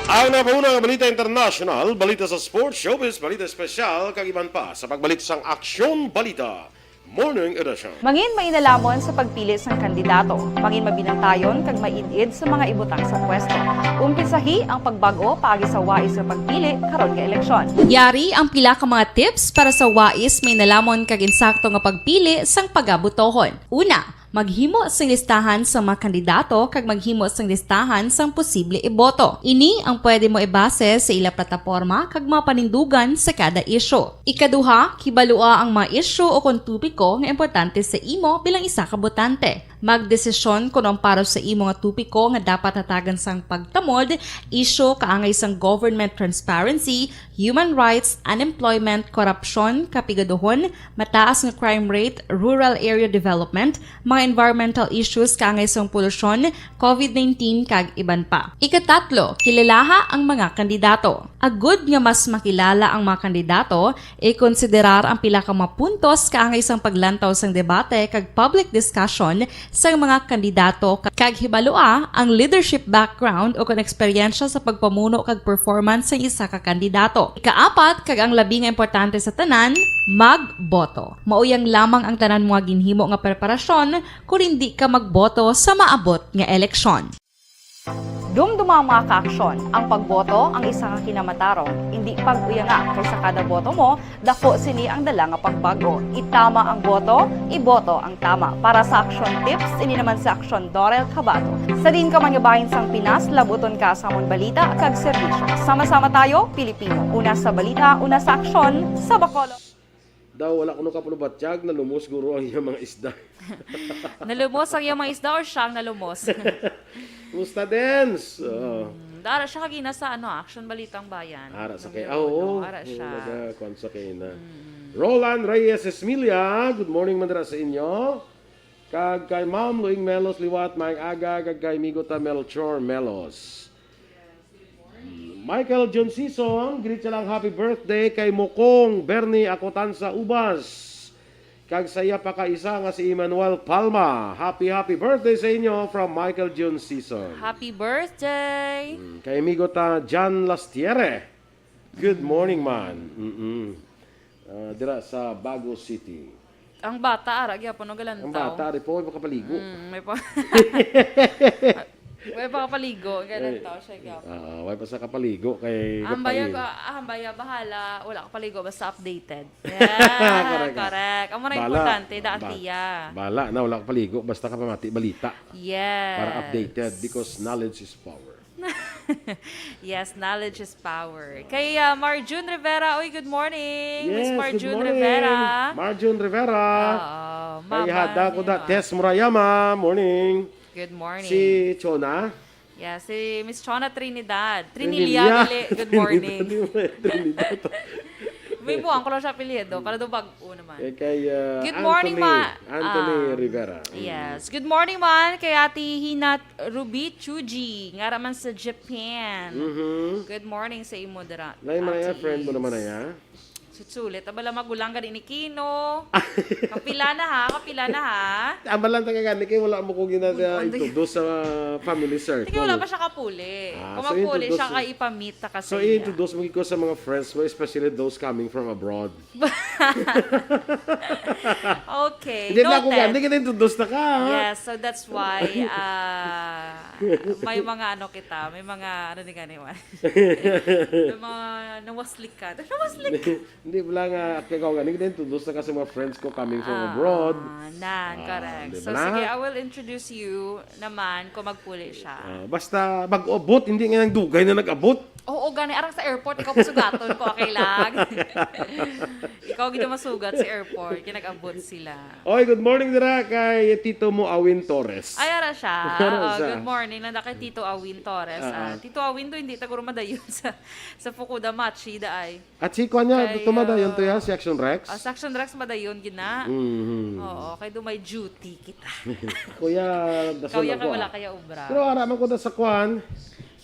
Ang napahuna nga balita international, balita sa sports, showbiz, balita espesyal, kag iban pa sa pagbalik sang Aksyon Balita Morning Edition. Mangin mainalamon sa pagpili sang kandidato. Mangin mabinantayon kag maid-id sa mga ibutang sa pwesto. Umpisahi ang pagbag-o paagi sa wais nga pagpili karon nga eleksyon. Yari ang pila ka mga tips para sa wais, mainalamon kag insakto nga pagpili sang pagabotohon. Una, Maghimo sing listahan sa mga kandidato kag maghimo sing listahan sang posible iboto. Ini ang pwede mo ibase sa ila plataporma kag mga panindugan sa kada isyu. Ikaduha, kibalua ang mga isyu o kon topiko nga importante sa imo bilang isa ka botante. Magdesisyon kon ang para sa imo nga topiko nga dapat hatagan sang pagtamod, isyu kaangay sang government transparency, human rights, unemployment, korupsyon, kapigaduhon, mataas nga crime rate, rural area development, mga environmental issues kaangay sang polusyon, covid nineteen, kag iban pa. Ikatatlo, kilalaha ang mga kandidato. Agud nga mas makilala ang mga kandidato, ikonsiderar ang pila ka mga puntos kaangay sang paglantaw sang debate kag public discussion sang mga kandidato ka-, kag hibalua ang leadership background o kon eksperyensya sa pagpamuno kag performance sang isa ka kandidato. Ikaapat, kag ang labi nga importante sa tanan, magboto. Mao yang lamang ang tanan mo nga ginhimo nga preparasyon kon hindi ka magboto sa maabot nga eleksyon. Dumduma ang mga kaaksyon. Ang pagboto ang isa ka kinamatarong. Indi pag-uyanga, kay sa kada boto mo, dako sini ang dala nga pagbag-o. Itama ang boto, iboto ang tama. Para sa Aksyon Tips, ini naman si Aksyon Dorel Cabato. Sa diin ka man nga bahin sang Pinas, labuton ka sa amon balita kag serbisyo. Sama-sama tayo, Pilipino. Una sa balita, una sa aksyon, sa Bacolod. Daw wala kuno kapalubatyag, nalumos guro ang iyang mga isda. Nalumos ang iyang mga isda or siya ang nalumos? Kumusta, Dens? Oo. Mm, dara siya kagina sa, ano, Action Balitang Bayan. Ara sa Ng kay, ah, Lolo, oo. Ara siya. Naga-, kwan sa kay na. Mm. Roland Reyes Esmilia, good morning man dira sa inyo. Kag kay Ma'am Luing Melos liwat, maayong aga, kag kay Migo ta Melchor Melos. Michael John Sison, greet siya lang, "Happy birthday kay Mukong Bernie Akotansa Ubas, kag sa iya pa ka isa nga si Emmanuel Palma. Happy, happy birthday sa inyo from Michael John Sison." Happy birthday! Mm, kay amigo ta John Lastiere. Good morning, man. Mm-mm. Ah, dira sa Bago City. Ang bata, ara gyapon, no, galantaw. Ang bata, ari po, may makapaligo. Mm, may pa-, may pakapaligo, galantaw siya gyapon. Ah, way pa sa kapaligo kay Ambaya, kapain. Ah, ambaya, bahala. Wala kapaligo, basta updated. Yeah, correct, ah. Correct. Amo na importante, da, ba-, tiya. Bala na, wala kapaligo, basta kapamati balita. Yes. Para updated, because knowledge is power. Yes, knowledge is power. Kay, ah, Marjun Rivera, uy, good morning. Miss Yes, good Marjun morning. Rivera. Marjun Rivera. Oo, Kay mama hada ko ni da, ano, Tess Murayama, morning. Good morning. Si Chona? Yeah, si Miss Chona Trinidad. Trinilia, Trinilia. Dali. Good morning. Trinidad, Trinidad. May buwang ko lang siya apelyido, para daw bag-o naman. Eh, kay, uh, Good morning, Anthony, ma-, Anthony um, Rivera. Mm. Yes. Good morning man kay Ate Hinat Ruby Chuji, nga ra man sa Japan. Mhm. Good morning sa imo dira, Nay, Maya, Ate friend mo Is. Naman na ya? Susulit, abala magulang gani ni Kino. Kapila na ha, kapila na ha. Ambalan ta ka gani kay wala mo ko gina-, Good morning. Introduce sa family circle. Tingnan, wala pa siya kapuli. Ah, Kung so magpuli introduce siya, mo. Kay ipamit ta kasi So, niya. I-introduce mo ko sa mga friends mo, especially those coming from abroad. Okay, Hindi na ako noted. Gani, kita introduce na ka, ha? Yes, so that's why, ah, may mga ano kita, may mga ano ni gani man. May mga nawaslik ka. Nawaslik ka. Hindi, wala nga, kaya ko gani, kita introduce na ka sa mga friends ko coming from Ah, abroad. Nan, Ah, correct. Di So, ba? Sige, I will introduce you naman kung magpuli siya. Ah, basta mag-abot, hindi nga nang dugay na nag-abot. Oo, gani, arang sa airport, ikaw pasugaton ko, okay lang. Ikaw gid ang masugat sa airport, kaya nag-abot sila. Oy, good morning dira kay Tito mo Awin Torres. Ay, ara siya. Ara Oh, siya. Good morning, nanda kay Tito Awin Torres. Ah, Ah, ah. Tito Awin do, hindi ta guro madayon sa, sa Fukuda Machi, daay. At si kuan niya, Kay, tumadayon to ya, ah, si Action Rex. Ah, si Action Rex madayon gina. Mhm. Oo, kay do may duty kita. Kuya, dason Kaya lang kay ko, wala ah. Kaya obra. Pero ara man ko na sa kuan.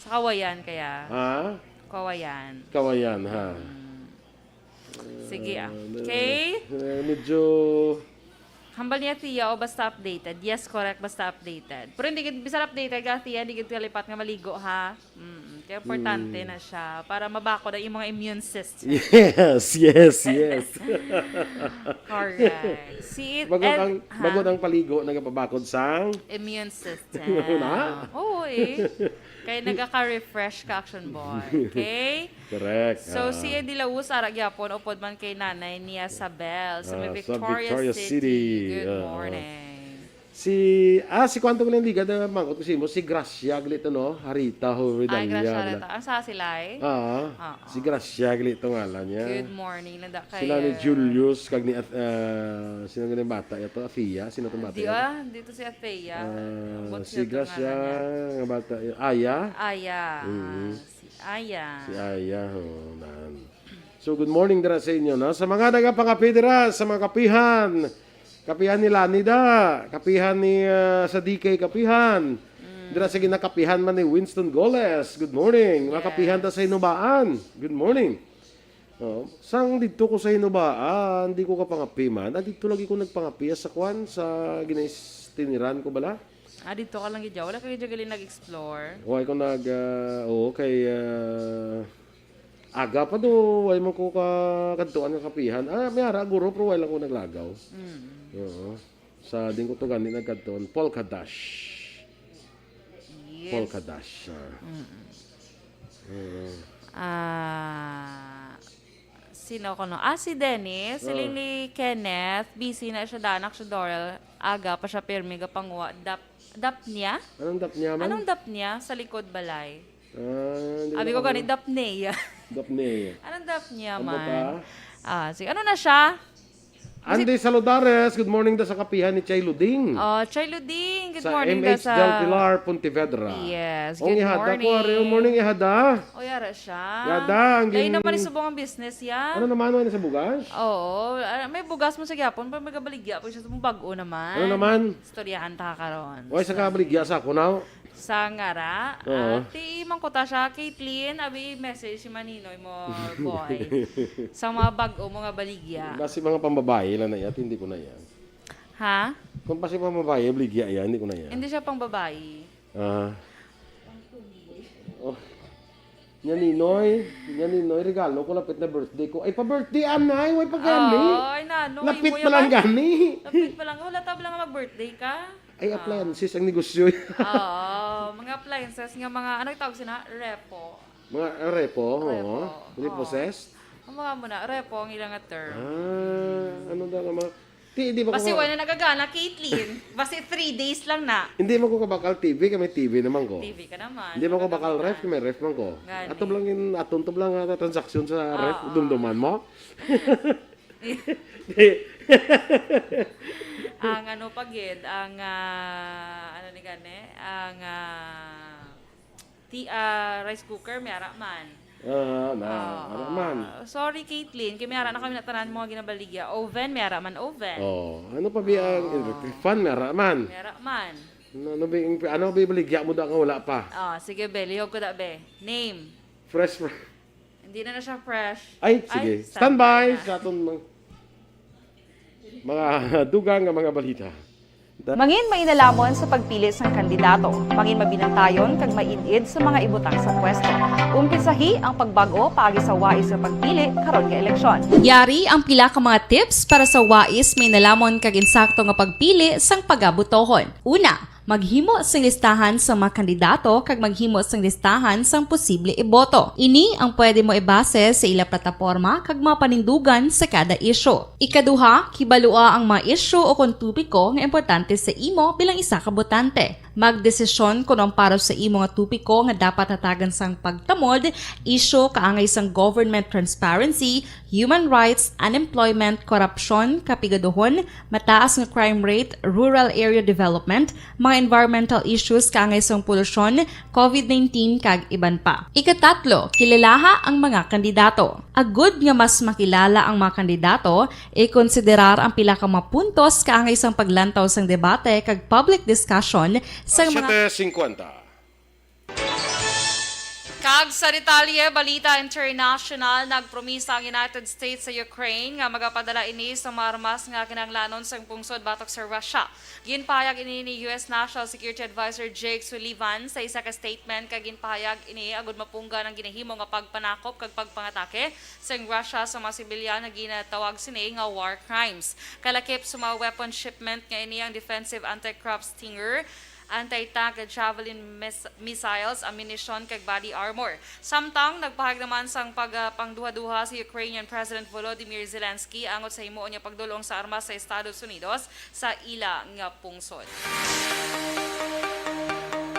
Sa Kawayan kaya. Ha? Kawayan. Kawayan, ha? Mm. Sige, ah. Ah, na-, Okay? eh, medyo Hambal niya, Tia, o basta updated. Yes, correct, basta updated. Pero hindi gid, bisan updated ka, Tia, hindi gid kalipat nga maligo, ha? Mm, kaya importante Mm. na siya para mabakod ang imong immune system. Yes, yes, yes. Correct. See it Bago and, ang, ha? Bago ang paligo, nagapabakod sang Immune system. Na? Oo, eh. Kaya nagaka-refresh ka, Action Boy. Okay? Correct. So, Ah. si Eddie Laus, ara gyapon, upod man kay Nanay niya sa Bell, sa may Ah, sa Victorias Victorias City. City. Good Ah. morning. Si, ah, si kwan to gali ang liga, na mangkot ko sa imo, si Gracia gali to, no? Harita, ho, Ay, Redalia, Gracia, wala. Harita. Ang sa silay? Ah, Oo. si Gracia gali to ngalan niya. Good morning, nanda kayo. Sila ni Julius, kag ni At-, ah, sino nga ni bata ito? Athea? Sino tong bata Di, yan? ah, dito si Athea. Ah, Ambot si siya to Gracia, ngalan niya. nga bata, Aya? Aya. Mm. Si Aya. Si Aya, oh, nan. So, good morning dira sa inyo, no? Sa mga nagapangapi dira, sa mga kapihan, kapihan ni Lani da, kapihan ni, ah, sa D K kapihan. Mm. Dira sa ginakapihan man ni Winston Goles. Good morning. Mga Yes. kapihan da sa Hinubaan. Good morning. Oh, sang didto ko sa Hinubaan, di ko kapangapi man. Ah, didto lagi ko nagpangapi, ah, sa kwan, sa ginaistiniran ko bala. Ah, didto ka lang gid, wala ka gid gali nag-explore? Wala ko nag, ah, oo, kay, ah, aga pa do, wala man ko ka kadtuan nga kapihan. Ah, may ara, guro, pero wala lang ko naglagaw. Mm. Oo. Sa din ko to gani nagkadtuan, Polka Dash. Yes. Polka Dash, ah. Mm-mm. Oo. Ah, sino ko, no? Ah, si Dennis, siling Oh. ni Kenneth, busy na siya, danak siya, Dorel. Aga pa siya, pirmi, gapanguha. Dap-, dap niya? Anong dap niya man? Anong dap niya? Sa likod balay. Ah, hindi Abi ko ko gani, alam. Dap niya. Dap niya. Anong dap niya Ambot, man? ah. Ah, sige, ano na siya? Andy Saludares, good morning da sa kapihan ni Chay Luding. Oh, Chay Luding, good Sa morning M H da sa Del Pilar, Pontevedra. Yes, Ong good ihada ko, morning. Ari, good morning, ihada. Oh, yara siya. Yada, ang Lain gin- naman ni subong ang business, ya. Ano naman, ano sa bugas? Oo, ah, may bugas mo sa gyapon, pero may kabaligya po siya sa bag-o naman. Ano naman? Istoryahan ta ka karon. Oy, sa kabaligya sa ako, now? Sa ngara, Oo. ah, ti man ko ta siya, Caitlyn, abi message si Maninoy mo, boy. Sa mga bag-o mo nga baligya. Basi mga pambabae lang na iya, hindi ko na iya. Ha? Kung basi pambabae, baligya iya, hindi ko na iya. Hindi siya pang babae. Ah. Oh. Nya Ninoy, nya Ninoy, regalo ko, lapit na birthday ko. Ay, pa-birthday, anay, way pa gani. Ay, nano, Lapit imo pa lang yaman. gani. Lapit pa lang. Wala ta ba lang mag-birthday ka? Ay, Ah. appliances ang negosyo. Oo, mga appliances nga mga, ano tawag sina? Repo. Mga, ah, repo, Repo, oo. oo. Repossessed? Ang mga muna, repo ang ilang nga term. Ah, ano daw nga mga, ti, di ba Basi ko ma- wala na nagagana, Caitlyn. Basi three days lang na. Hindi man ko kabakal T V, kay may T V naman ko. T V ka naman. Hindi man ko Maganda bakal ka. ref, kay may ref man ko. Gani. Ato lang in, aton to lang nga transaksyon sa ref, Oo. dumduman mo? Ang ano pa gid, ang, ah, ano ni gani, ang, ah, ti-, ah, rice cooker, may ara man. Ah, na, Ah, ara man. ah, sorry, Caitlyn, kay may ara na kami natanan mga ginabaligya. Oven, may ara man oven. Oh, ano pa ba ang Ah. electric fan, may ara man? May ara man. Ano, ano ba yung, ano ba yung baligya mo da nga wala pa? Ah, sige, be, lihog ko da, be. Name. Fresh fr- Hindi na na siya fresh. Ay, Ay, sige. standby Standby na. sa aton mang-, mga dugang nga mga balita. Da- Mangin mainalamon sa pagpili sang kandidato. Mangin mabinantayon kag maid-id sa mga ibutang sa pwesto. Umpisahi ang pagbag-o paagi sa wais nga pagpili karon nga eleksyon. Yari ang pila ka mga tips para sa wais, mainalamon kag insakto nga pagpili sang pagabutohon. Una, maghimo sing listahan sa mga kandidato kag maghimo sing listahan sang posible iboto. Ini ang pwede mo ibase sa ila plataporma kag mga panindugan sa kada isyu. Ikaduha, kibalua ang mga isyu o kon topiko nga importante sa imo bilang isa ka botante. Magdesisyon kon ang para sa imo nga topiko nga dapat hatagan sang pagtamod, isyu kaangay sang government transparency, human rights, unemployment, korupsyon, kapigaduhon, mataas nga crime rate, rural area development, mga environmental issues kaangay sang polusyon, covid nineteen, kag iban pa. Ikatatlo, kilalaha ang mga kandidato. Agud nga mas makilala ang mga kandidato, ikonsiderar ang pila ka mga puntos kaangay sang paglantaw sang debate kag public discussion sang mga Siyete singkwenta. Kag sa detalye, balita international, nagpromisa ang United States sa Ukraine nga magapadala ini sa mga armas nga kinahanglanon sang pungsod batok sa Russia. Ginpahayag ini ni U S National Security Advisor Jake Sullivan sa isa ka statement, kag ginpahayag ini agud mapunggan ang ginahimo nga pagpanakop kag pagpangatake sang Russia sa mga sibilyan nga ginatawag sini nga war crimes. Kalakip sa mga weapon shipment nga ini ang defensive anti-aircraft Stinger anti-tank and javelin mis-, missiles, ammunition, kag body armor. Samtang nagpahayag naman sang pag-, ah, pangduhaduha si Ukrainian President Volodymyr Zelensky angot sa himuon niya pagdul-ong sa armas sa Estados Unidos sa ila nga pungsod.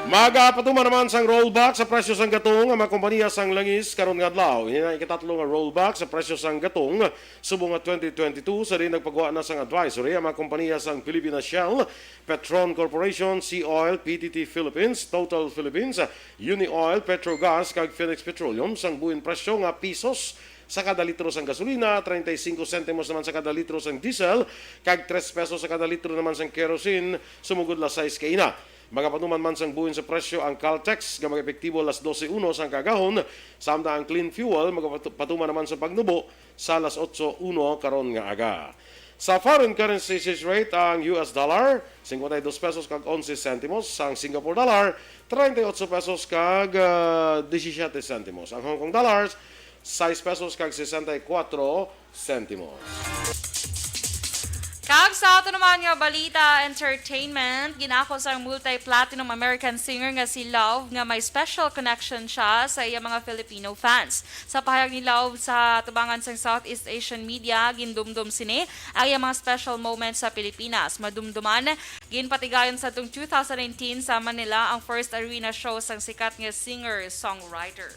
Magapatuman naman sang rollback sa presyo sang gatong ang mga kompanya sang langis karon nga adlaw. Ini na ikatatlo nga rollback sa presyo sang gatong subong nga twenty twenty-two, sa diin nagpagwa na sang advisory ang mga kompanya sang Pilipinas Shell, Petron Corporation, Sea Oil, P T T Philippines, Total Philippines, Uni Oil, Petrogas, kag Phoenix Petroleum sang buin presyo nga pisos sa kada litro sang gasolina, treinta y cinco sentimos naman sa kada litro sang diesel, kag tres pesos sa kada litro naman sang kerosene, sumugod las sais kaina. Magapatuman man sang buin sa presyo ang Caltex nga mag-epektibo las doce uno sang kaagahon, samtang ang clean fuel magapatu-, patuman naman sa pagnubo sa las otso uno karon nga aga. Sa foreign currency exchange rate, ang U S dollar, cincuenta y dos pesos kag onse sentimos, ang Singapore dollar, treinta y ocho pesos kag, ah, disisiete sentimos, ang Hong Kong dollars, sais pesos kag sesenta y kuatro sentimos. Kag sa ato naman nga balita, entertainment, ginako sang multi-platinum American singer nga si Lauv nga may special connection siya sa iya mga Filipino fans. Sa pahayag ni Lauv sa tubangan sang Southeast Asian media, gindumdom sini ang iya mga special moments sa Pilipinas. Madumduman, ginpatigayon sa tung two thousand nineteen sa Manila ang first arena show sang sikat nga singer-songwriter.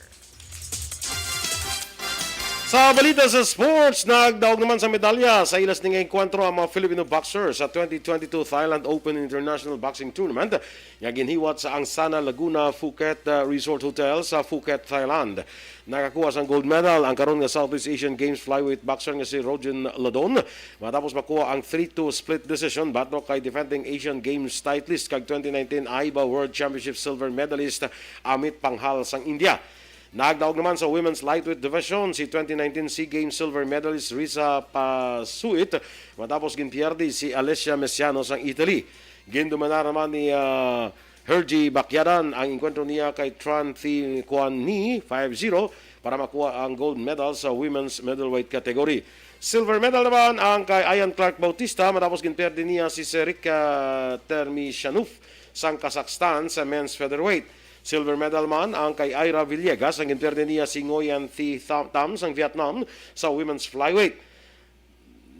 Sa balita sa sports, nagdaog naman sa medalya sa ila sining engkwentro ang mga Filipino boxer sa twenty twenty-two Thailand Open International Boxing Tournament nga ginhiwat sa Angsana Laguna Phuket, uh, Resort Hotel sa Phuket, Thailand. Nakakuha sang gold medal ang karon nga Southeast Asian Games flyweight boxer nga si Rogen Lodon matapos makuha ang three two split decision batok kay defending Asian Games titleist kag twenty nineteen AIBA World Championship silver medalist Amit Panghal sang India. Nagdaog naman sa women's lightweight division si twenty nineteen SEA Games silver medalist Risa Pasuit matapos ginpierde si Alessia Mesiano sang Italy. Gindominar naman ni, ah, Hergy Bacyadan ang engkwentro niya kay Tran Thi Quan Ni five zero para makuha ang gold medal sa women's middleweight category. Silver medal naman ang kay Ian Clark Bautista matapos ginpierde niya si Serika Termishanov sang Kazakhstan sa men's featherweight. Silver medal man ang kay Ira Villegas ang ginpierde niya si Nguyen Thi Tham, Tham sang Vietnam sa women's flyweight.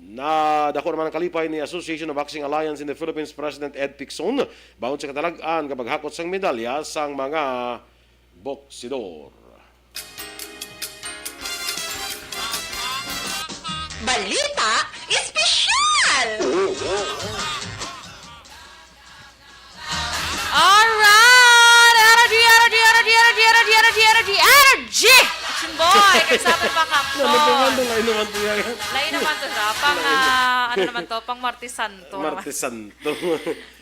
Nadako naman ang kalipay ni Association of Boxing Alliance in the Philippines President Ed Picson bangod sa katalag-an nga paghakot sang medalya sang mga boksidor. Balita Espesyal! Alright! Energy, energy, energy, energy, energy, energy, energy, energy! Action boy! Kaya sa atin mga kapso. Nalibungan na lain naman to yan. Lain naman to, ha? Pang, ah, ano naman to? Pang Martes Santo naman. Martes Santo.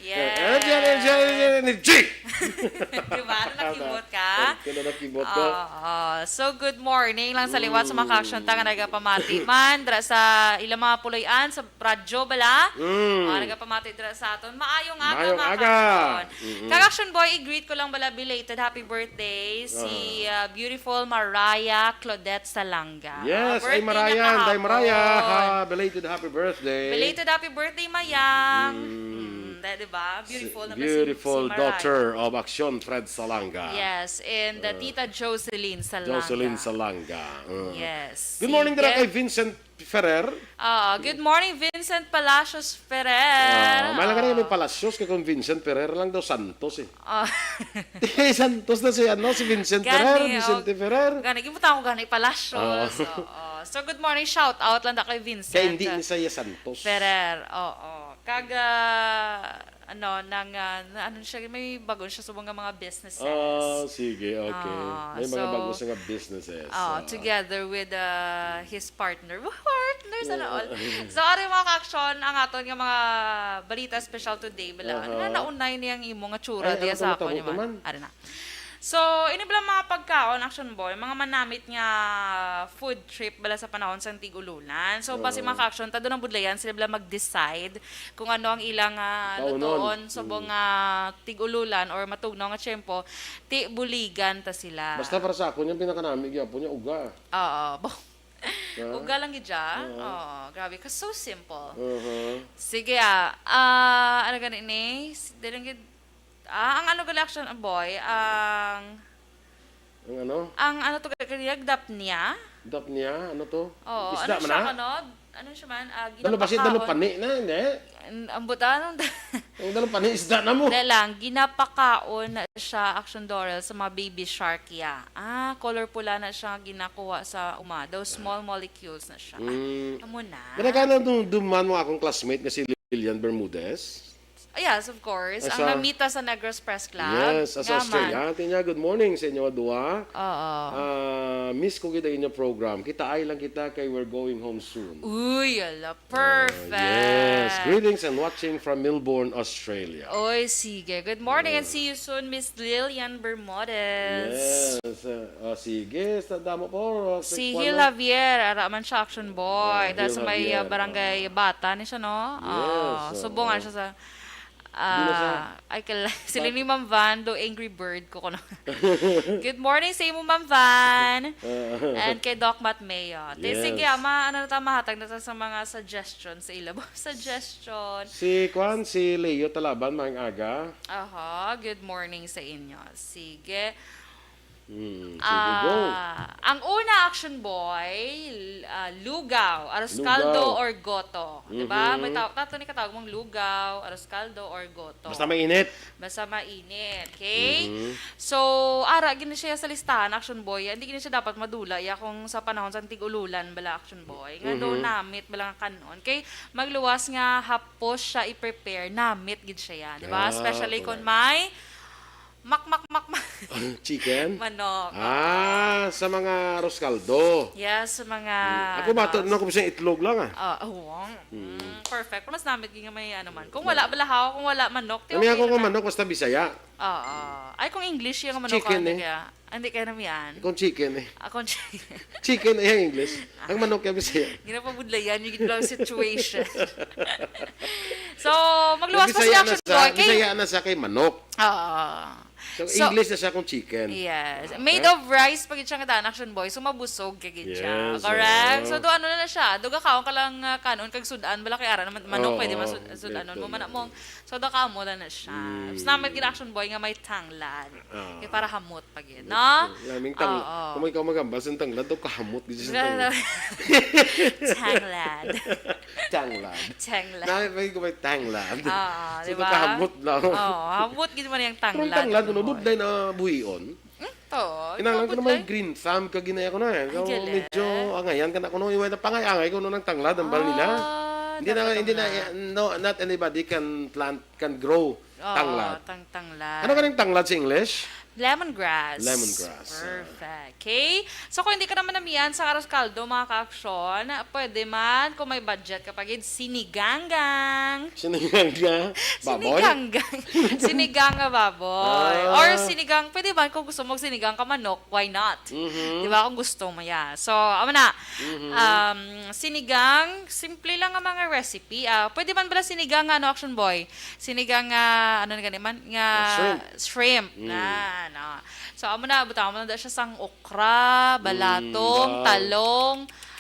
Yes. Energy, energy, energy, energy! Di ba? Ano, nakibot ka? Kaya nakibot ka. Oo. So, good morning lang sa liwat sa mga ka-action ta nga nagapamati man dra sa ilang mga puloy-an sa radyo bala. Mm. Ah, nagapamati dra sa aton. Maayong aga, Maayong mga aga. ka-action. Kag-action boy, i-greet ko lang bala belated happy birthday si ah, beautiful Mariah Claudette Salanga. Yes, Birthday ay Mariah, niya Day Mariah, kahapon. ha, belated happy birthday. Belated happy birthday, Mayang. Mm, da- di ba? Beautiful naman si- Beautiful si Mariah. Daughter of Action, Fred Salanga. Yes, and uh, Tita Jocelyn Salanga. Jocelyn Salanga. Uh. Yes. Good morning dira Sige. Kay Vincent Ferrer. Ah, good morning, Vincent Palacios Ferrer. Uh, may lang may Palacios kay kung Vincent Ferrer lang daw Santos eh. Ah. Eh, Santos na si ano, si Vincent Gani, Ferrer, oh. Vicente Ferrer. Gani, gibutangan ko gani Palacios. Oo. Oo. So, good morning, shout out lang da kay Vincent. Kay hindi ni saya Santos. Ferrer, oo. Kag, ah, ano, nang, ah, na- ano siya, may bago siya subong nga mga businesses. Ah, sige, okay. Ah, May mga so, bago siya nga businesses. Oh, Ah. Together with uh, his partner. Partner, sana all. So, ari mga ka-action, ang aton nga mga balita special today, bala. Aha. Na naunay niyang imo nga tsura Ay, diya ano sa to, akon natabo naman. naman? Ari na. So, ini bala mga pagkaon, action boy, mga manamit nga food trip bala sa panahon sang tig-ulunan. So, basi mga ka-action, ta doon ang budlayan, sila bala mag-decide kung ano ang ilang ah, Kaunon. lutoon, subong nga tig-ululan or matugnaw nga tiyempo, ti buligan ta sila. Basta para sa ako, yung pinakanami, gyapon niya uga. Oo. Bo- Ah. Uga lang gid siya. Oo, grabe. Kasi so simple. Uh-huh. Sige ah. Ah, ano gani ni? Dili lang gid Ah, ang ano gali, action boy, ang, Ang ano? ang ano to gali, dap niya? Dap niya? Ano to? Oo, Isda ano man siya, na? Ano? Ano siya man? Ah, Dalo ba siya? Dalo ginapakaon. pani na, hindi? An-, ang buta, anong Ang dalo pani, isda na mo. Hindi lang, ginapakaon na siya, action Dorel, sa mga baby shark ya. Ah, color pula na siya, ginakuha sa uma. Daw small molecules na siya. Mm. Amo na. Pero ka na nung duman mo akong classmate nga si Lilian Bermudez? Ah, yes, of course. Ang Asa? Namita sa Negros Press Club. Yes, as Nga Australia. man. Ate niya, good morning sa inyo, duha. Oo. Ah, miss ko gid ang inyo program. Kita ay lang kita kay we're going home soon. Uy, ala, perfect. Ah, yes. Greetings and watching from Melbourne, Australia. Oy, sige. Good morning and Yeah. see you soon, Miss Lilian Bermudez. Yes. Ah, ah, sige. Sa damo po. Ah, Si kwan Hil mo? Javier, ara man siya, action boy. Ah, Dahil Hil sa may, ah, Javier, barangay ah. Bata ni siya, no? Yes, Ah, oo. subong nga siya sa, Di na siya ah, ay, kala, sila Bata. ni Ma'am Van, do Angry Bird ko kuno. Good morning sa imo, Ma'am Van. Ah. And kay Doc Matt Mayo. Te, Yes. sige, ama, ano na ta, mahatag na ta sa mga suggestion sa ila. Suggestion. Si kwan, si Leo Talaban, maayong aga. Aha, good morning sa inyo. Sige. Hmm, sige, go. Ah, ang una, action boy, l-, ah, lugaw, arroz caldo Lugaw. or goto. Di ba? May Mhm. tao, tato ni katawag mong lugaw, arroz caldo or goto. Basta mainit. Basta mainit, okay? Mhm. So, ara gini siya sa listahan, action boy. Hindi gini siya dapat madula, ya, kung sa panahon sa tig-ululan bala, action boy. Nga daw Mhm. namit bala nga kanon. Kay magluwas nga hapos siya i-prepare, namit gid siya, ya, di ba? Ah, Especially correct. kung may mak, mak, mak, mak. Chicken? Manok. Ah, sa mga arroz caldo. Yes, sa mga, Hmm. Ako, ano, bato na ako, bisang itlog lang, ah. Ah, oh, wow. Hmm. Mm, perfect. Mas namit gid nga may ano man. Kung wala balahaw, kung wala manok, di Kami okay ako kung naman. manok, basta Bisaya. Oo. Ay, kung English, yung manok, Chicken, hindi eh. kaya, hindi kaya naman yan. Kung chicken, eh. Ah, kung chicken. Chicken, eh, English. Ang manok, kaya Bisaya. Ginapabudlayan yung gitawag situation. So, magluwas pa si Bisaya na Action sa, Boy. Kay Bisaya na sa kay manok. Oo. So, So, English na siya kung chicken. Yes. Okay. Made of rice, pag siya nga daan, Action Boy. So, mabusog ka gid siya. Yes, Correct? oo. So, do ano na na siya? Do gakaon ka lang, ah, kanon kag sudan. Bala kay ara naman, manok, Oo, pwede man sud-, sudanon mo, dito. Mana mong, so, do ka mo na na siya. Mm. Mas namit gid, Action Boy, nga may tanglad. Ah. Kay para hamot pa gid, no? Laming tang-, Oo. Kung ikaw magambal sa tanglad, do kahamot gid sa tanglad. Tanglad. Tanglad. Tanglad. Namit pa gid ko may tanglad. Oo, So, di do ba? kahamot lang. Oo, hamot gid man yung Pero ang tanglad, tanglad, ano, Action Boy. budlay na buhion. Hmm, to, Kinahanglan ko na may budlay. green thumb ka ginaya ko na eh. Ay, So, galing. medyo angayan ka na kuno. Iway na pangay-angay ko nung tanglad ang bal nila. Ah, Hindi na, dapat hindi na, ang no, not anybody can plant, can grow Oo, tanglad. tang-, tanglad. Ano ka ng tanglad sa English? Lemongrass. Lemongrass, ah. Perfect. Okay? So, kung hindi ka naman namian sa arroz caldo, mga ka-action, pwede man, kung may budget ka pa gid, sinigang-gang. Sinigang-gang? Baboy? Sinigang-gang. Sinigang nga baboy. Ah. Or sinigang, pwede man kung gusto mo sinigang ka manok, why not? Mhm. Di ba? Kung gusto mo, yeah. So, amo na. Mhm. Um, sinigang, simple lang ang mga recipe. Ah, pwede man bala sinigang nga, ano, Action Boy? Sinigang nga, ano na gani man? Nga Ah, shrimp. shrimp Mm. na, no? So, amo na, butang mo na da siya sang okra, balatong, Mm, wow. talong,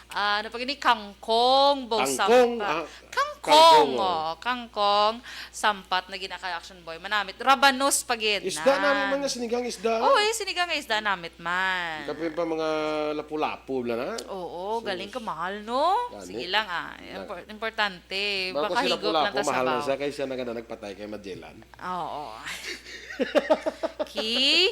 ah, ano pa gini? Kangkong, bawsang Kangkong, pa. ah, Kangkong, kangkong, oh. oh, kangkong, sampat na gina kay Action Boy. Manamit, rabanos pa gid Isda na. namin man nga sinigang isda. Oo, eh, sinigang nga isda namit man. Kapin pa mga lapu-lapu bala na. Oo, So, galing ka, mahal, no? gani. Sige lang, ah. Na- Impor-, importante, Baka si makahigop lang lapu-lapu, ta sa mahal na baw. siya kaysa na gana nagpatay kay Magellan. Oo. Ki?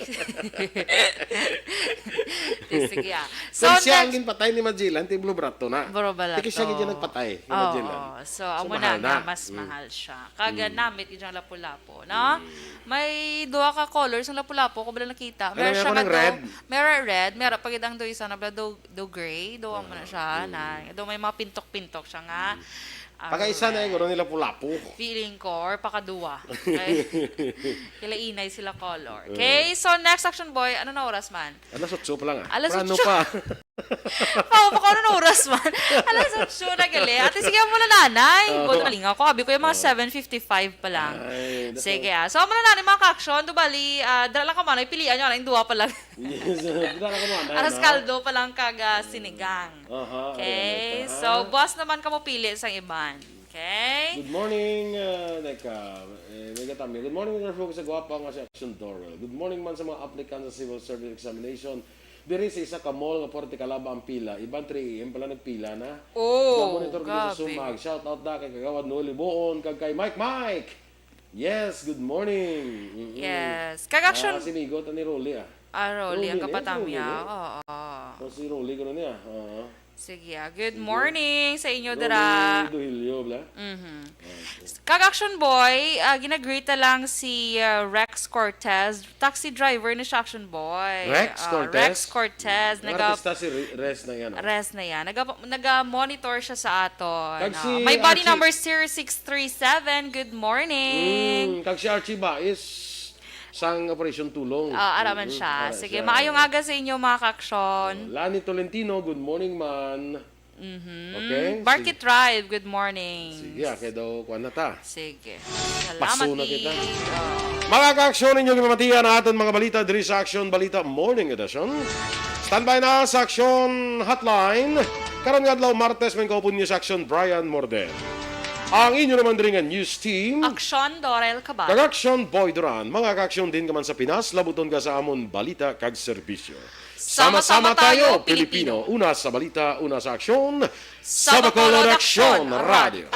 Di, sige, ah. So, Kung siya ang next ginpatay ni Magellan, ti Bro Barato na. Bro Barato. Ti siya gid yung nagpatay ni Oo. Magellan. So, So, amo mahal na nga, na. mas Mm. mahal siya. Kag Mm. namit gid yung lapu-lapu, no? Mm. May duha ka colors ang lapu-lapu ko bala nakita. Ano Meron nga siya ako nga ng do-, red? meron red, meron pa gid ang do isa na bala do, do gray, do amo na Ah, siya, mm. na, do may mga pintok-pintok siya nga. Mm. Ah, Pakaisa na red. yung guro nila pulapo. Feeling ko, or pakaduwa. Okay? Kila inay sila color. Mm. Okay, so next, Action Boy, ano na oras man? Alas otso pa lang, ah. Alas Prano otso. pa. Pao pa ko, ano na oras man? Alas otso na gali. Ate, sige mo na, nanay. Oo. Buti nalingaw ko. Abi ko yung mga Oo. seven fifty-five pa lang. Ay, naku. Sige, ah. So, amo na, nanay, mga ka-action. Do bali, ah, dala lang ka man. Ay, pilian nyo. Alang duwa pa lang. Yes, dala lang ka man, Aras no? caldo pa lang kag, ah, sinigang. Aha, Okay? ayan, ayan. So, buwas naman ka mo pili sa iban. Okay? Good morning, ah, Neka. Eh, may Tamyo. Good morning, Mister Focus sa gwapa nga si Action Dorel. Good morning man sa mga applicant sa civil service examination. Diri sa isa ka mall nga puwerte kalaba ang pila. Iban three A M pala nagpila na. Oh, Monitor ko sa grabe. Sumag. Shout out na kay Kagawad Noel Liboon, kag kay Mike Mike. Yes, good morning. Mm-mm. Yes. Kag Action, Ah, sinigot ni Rolly ah. Ah, Rolly, ang Rolly, kapatamya. Rolly, no? Oo. O si Rolly ko niya. Ah. Sige. Ah. Good Sige. morning sa inyo Rolly dira. Duhilio, bla? Mhm. Ah, okay. Kag Action Boy, ah, ginagreet lang si ah, Rex Cortez, taxi driver ni siya, Action Boy. Rex Ah, Cortez? Rex Cortez, Ang naga artista si Re- Res na yan. Oh. Res na yan. Naga, naga-monitor siya sa aton. Kag Ah, si may body Archie- number zero six three seven. Good morning. Mm, kag si Archie ba is sang Operation Tulong. Ah, ara man Mm, siya. ara Sige, siya. maayong aga sa inyo, mga kaaksyon. Lani Tolentino, good morning man. Mhm. Okay, Barkit sige. Tribe, good morning. Sige, ah, kaya daw kuha na ta. Sige. Paso Salamat, na kita. Dave. Oh. Mga kaaksyon, ninyo gimamatian ang aton mga balita diri sa Aksyon Balita Morning Edition. Standby na sa Aksyon Hotline. Karon nga adlaw, Martes, may kaupod niyo sa Aksyon Brian Morden. Ang inyo naman diri nga news team. Aksyon Dorel Cabal. Kag Aksyon Boy Duran. Mga kaaksyon, diin ka man sa Pinas, labuton ka sa amon balita kag serbisyo. Sama-sama tayo, Pilipino. Una sa balita, una sa aksyon. Sa Bacolod Aksyon Radyo.